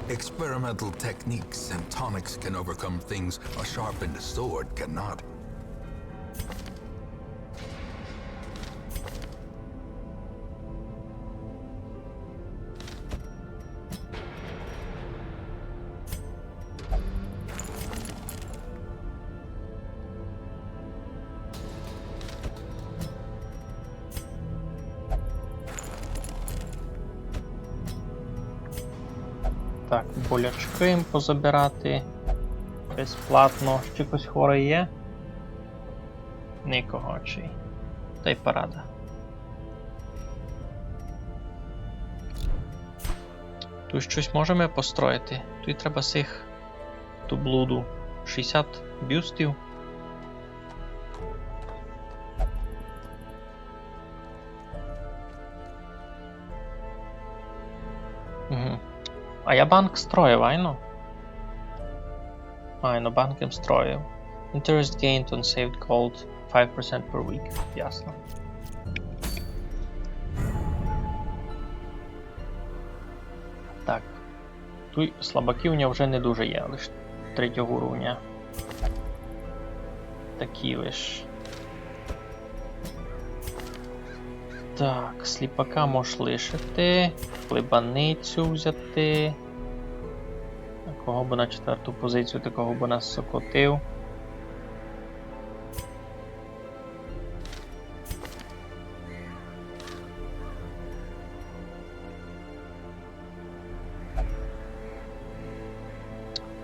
Experimental techniques and tonics can overcome things a sharpened sword cannot. Так, болячкы їм позабирати. Безплатно. Ще хтось хворый є? Никого, чи. Та й парада. Туй штось можеме построїти. Туй треба сих ту блуду. Шістдесят бюстів. Угу. А я банк строїв, айно? Айно, банк им строїв. Interest gained on saved gold five percent per week. Ясно. Так. Туй слабакы у нього вже не дуже є, лиш третього уровня. Такі лиш. Так, сліпака мож лишити. Хлібаницю взяти. А кого бы на четверту позицію, такого бы нас сокотив.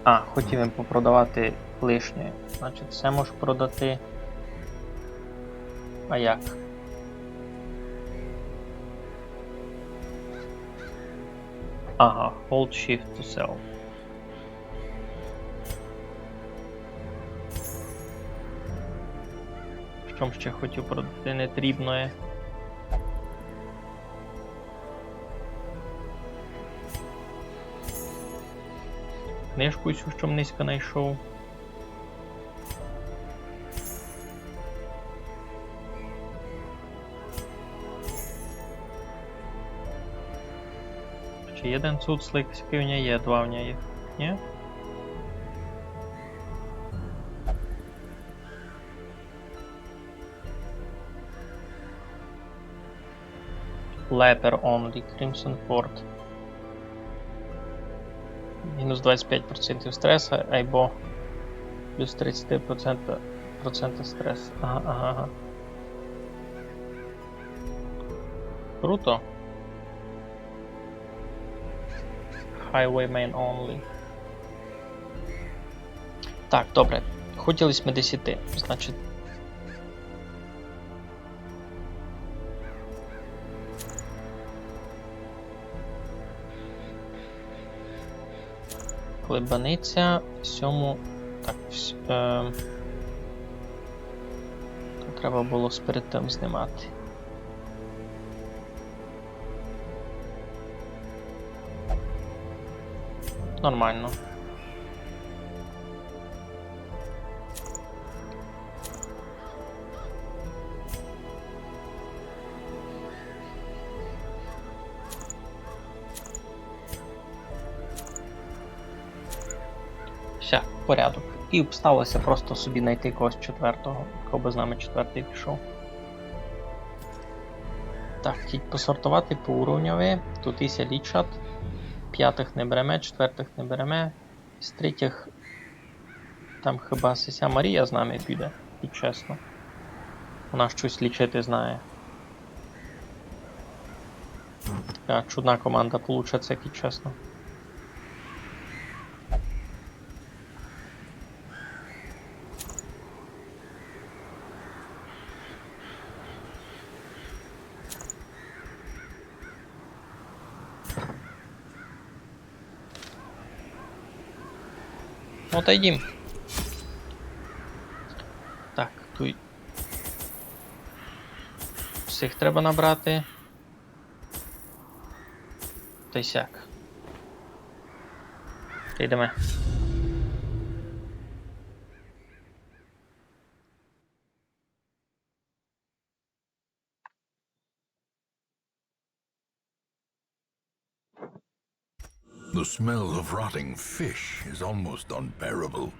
А, хотів им попродавати лишнє. Значить, це можеш продати. А як? Ага, hold shift to sell. Што м ще хотів продати нетрібноє? Книжку сю, што м низько найшов. Ще єден цуцлик, скільки в нього є, два в нього є. Ні? Leper only, Crimson Fort. Мінус двадцять пять процентів стреса, айбо плюс тридцять три проценти, проценти стрес. Ага, ага, ага. Круто. Highwayman only. Так, добре. Хотіли сьме десь іти, значить. Хлебаниця, сьому. Так, вс-, е, то треба было перед тым знимати. Нормално. Всьо, порядок. І обстало ся просто собі найти когось четвертого, хто бы з нами четвертый пішов. Так, кідь посортовати по уровньови, туй ся лічать. Пятых не береме, четвертых не береме. З третіх там хіба сися Марія з нами піде. кидь чесно. Она штось лічити знає. Така чудна команда получаться, кидь чесно. Ну, та йдім. Так, туй. Всіх треба набрати. Та й сяк. Та йдеме. The smell of rotting fish is almost unbearable.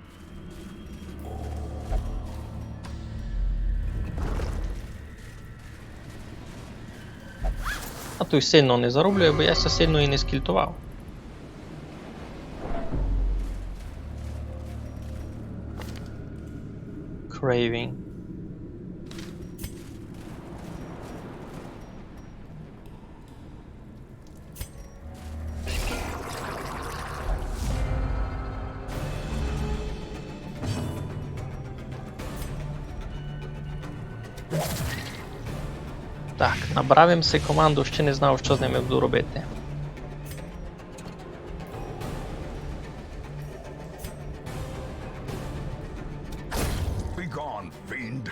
А туй сильно не зароблює, бо я ся сильно і не скільтовав. Craving. Так, набрав им си команду, ще не знав, што з ними буду робити. Begone, fiend.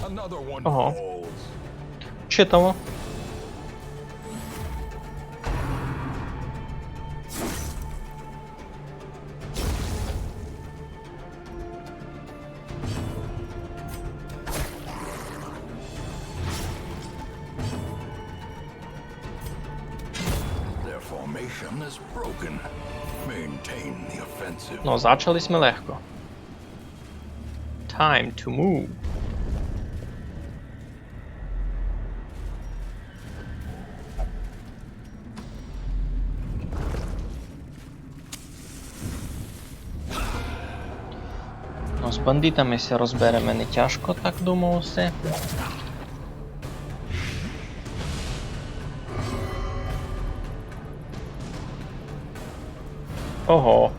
Another one. Ого. Falls. Читаво. Their formation is broken. Maintain the offensive. Ну, зачали сьме легко. Time to move. Ну, з бандитами ся розбереме не тяжко, так думав си. Ого.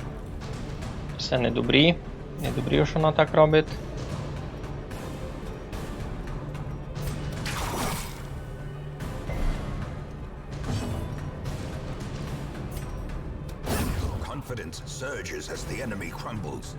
Се не добрі. Не добрі, што она так робить. Confidence surges as the enemy crumbles.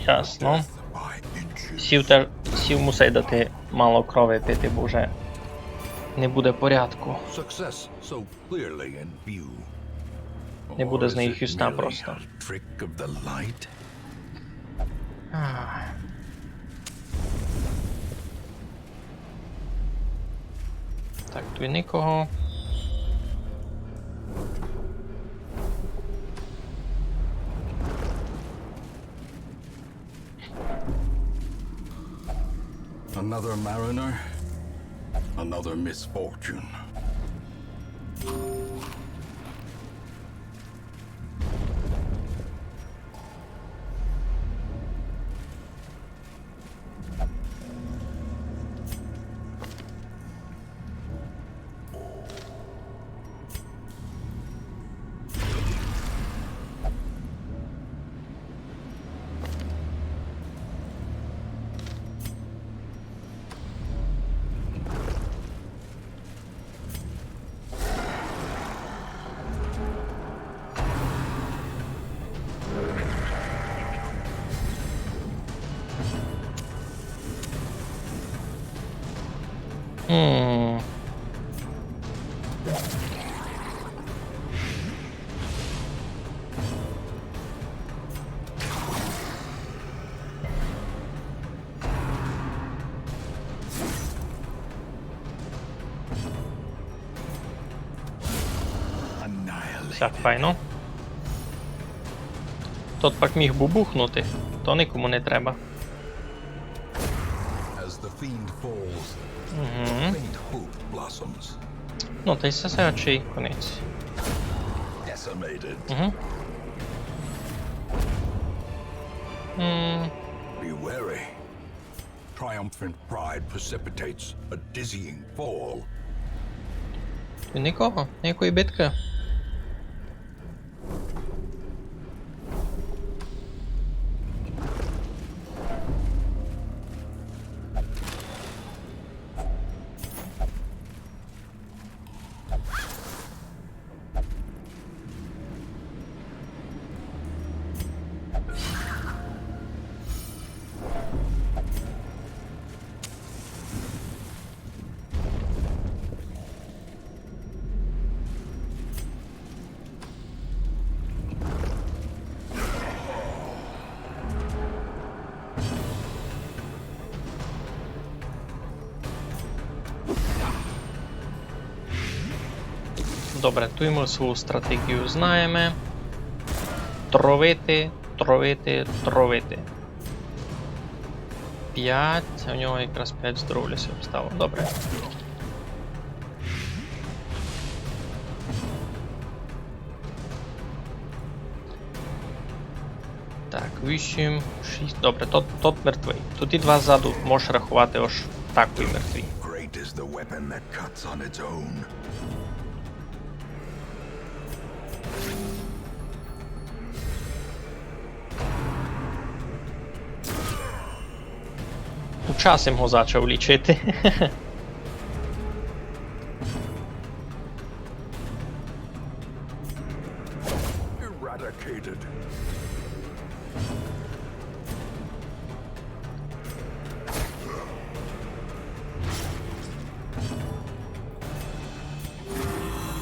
Ясно. Сів те-, сів мусить дати мало крови пити, бо вже не буде порядку. Success so clearly in view. Не буде з неї хюста просто. Or is it merely a trick of the light? Ах. Так, туй никого. Another mariner, another misfortune. Так, файно. Тот пак міг бубухнути, то никому не треба. As the fiend falls, Угу. faint hope blossoms. Ну, та й се, се очей конець. Decimated. Угу. М, Be wary. Triumphant pride precipitates a dizzying fall. Никого, никої биткы. Добре, туй мы свою стратеґію знаєме. Тровити, тровити, тровити. Пять, у нього якраз пять здоровля ся обстало. Добре. Так, вісім, шість. Добре, тот, тот мертвый. Туй і два ззаду можеш раховати, ож такой мертвый. Great is the weapon that cuts on its own. У час им го зачав лічити. Eradicated.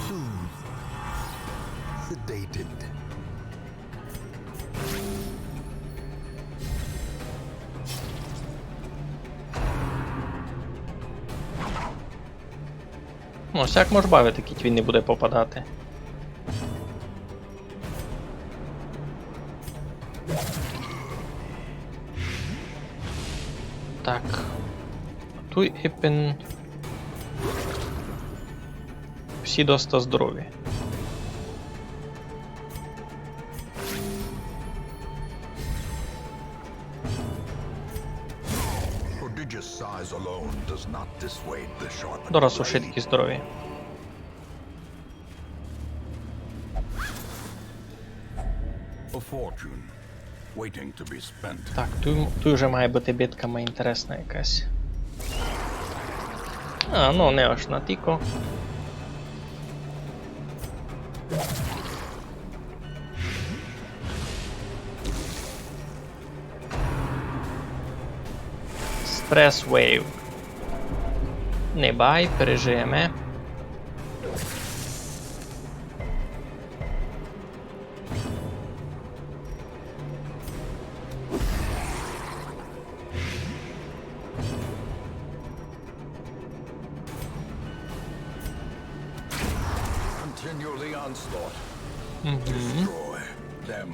Soothed. Sedated. Ну, сяк мож бавити, кідь він не буде попадати. Так. Туй ипен. Всі доста здорові. Prodigious size alone does not dissuade the sharpened Дораз blade. Уші такі здорові. A fortune waiting to be spent. Так, туй, туй вже має быти битка май інтересна якась. А, ну, не аж натілько. Stress Wave. Не бай, пережиєме. Continue the onslaught. Угу. Destroy them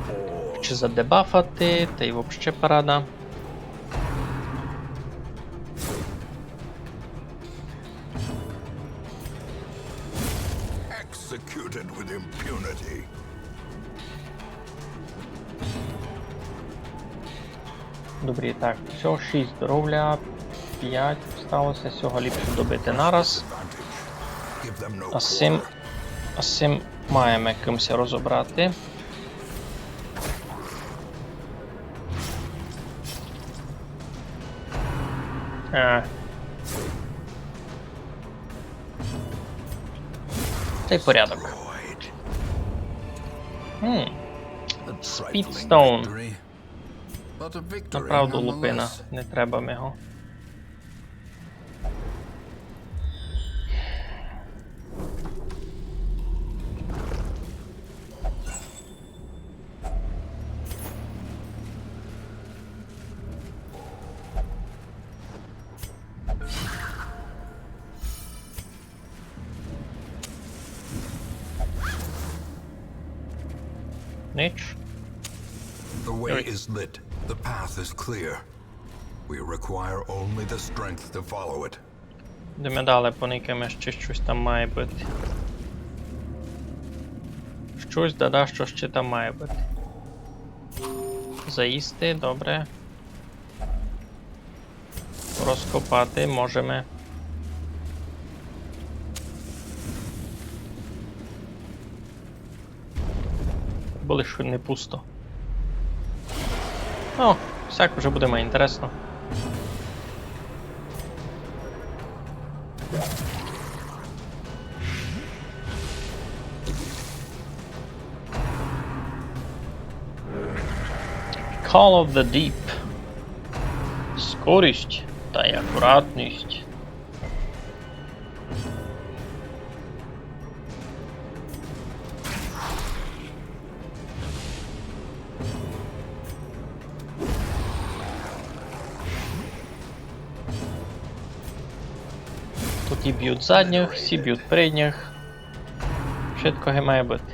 all. Чи задебафати, та й вообще парада. Executed with impunity. Добрі, так, всього шість здоровля, пять осталося, сього ліпше добити нараз. Give them no А з сим, quarter. а з сим маєме кимся розобрати. Е. Та й порядок. Гм. Speedstone. Направду лупина, не треба ми го. Нич. The way is lit. The path is clear. We require only the strength to follow it. Йдеме далі, поникаєме, ще штось там має быти. Штось, да-да, што ще там має быти. Заїсти, добре. Розкопати можеме. Бо лиш не пусто. О, всяк уже буде май інтересно. Call of the Deep. Скорість та акуратність. Туй і бють задніх, всі бють передніх. Вшытко ги має быти.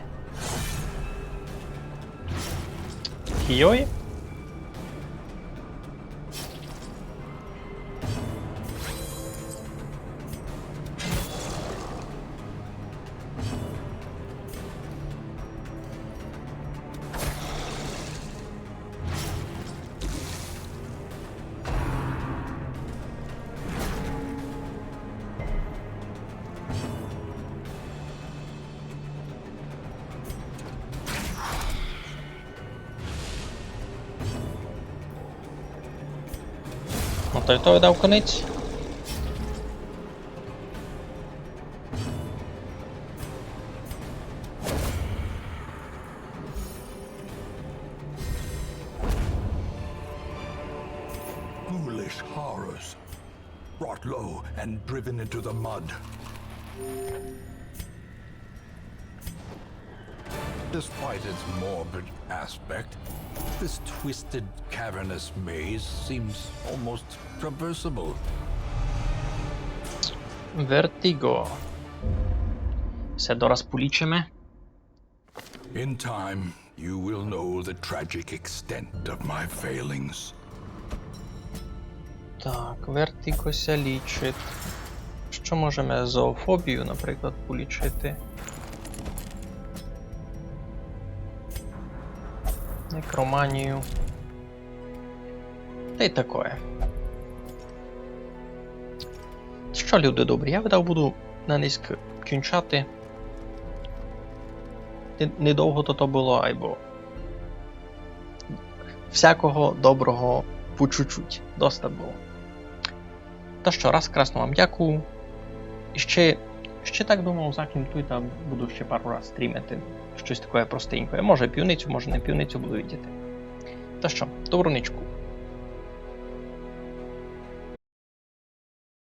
Йой. Ну, то й то видав конець. Foolish horrors. Brought low and driven into the mud. Despite its morbid aspect, this twisted, cavernous maze seems almost traversable. Вертіґо. Всьо, дораз полічиме. In time, you will know the tragic extent of my failings. Так, вертіґо ся лічить. Што можеме? Зоофобію, наприклад, полічити. Некроманію. Та й такоє. Што, люде добрі, я видав буду на нынька кінчати. Не-, недовго то, то было, айбо всякого доброго по чуть-чуть. Доста было. Та што, раз красно вам дякую. І ще, ще так думав, закінчу та буду ще пару раз стрімити. Штось такоє простенькоє. Може пивницю, може не пивницю, буду видіти. Та што, добру нічку.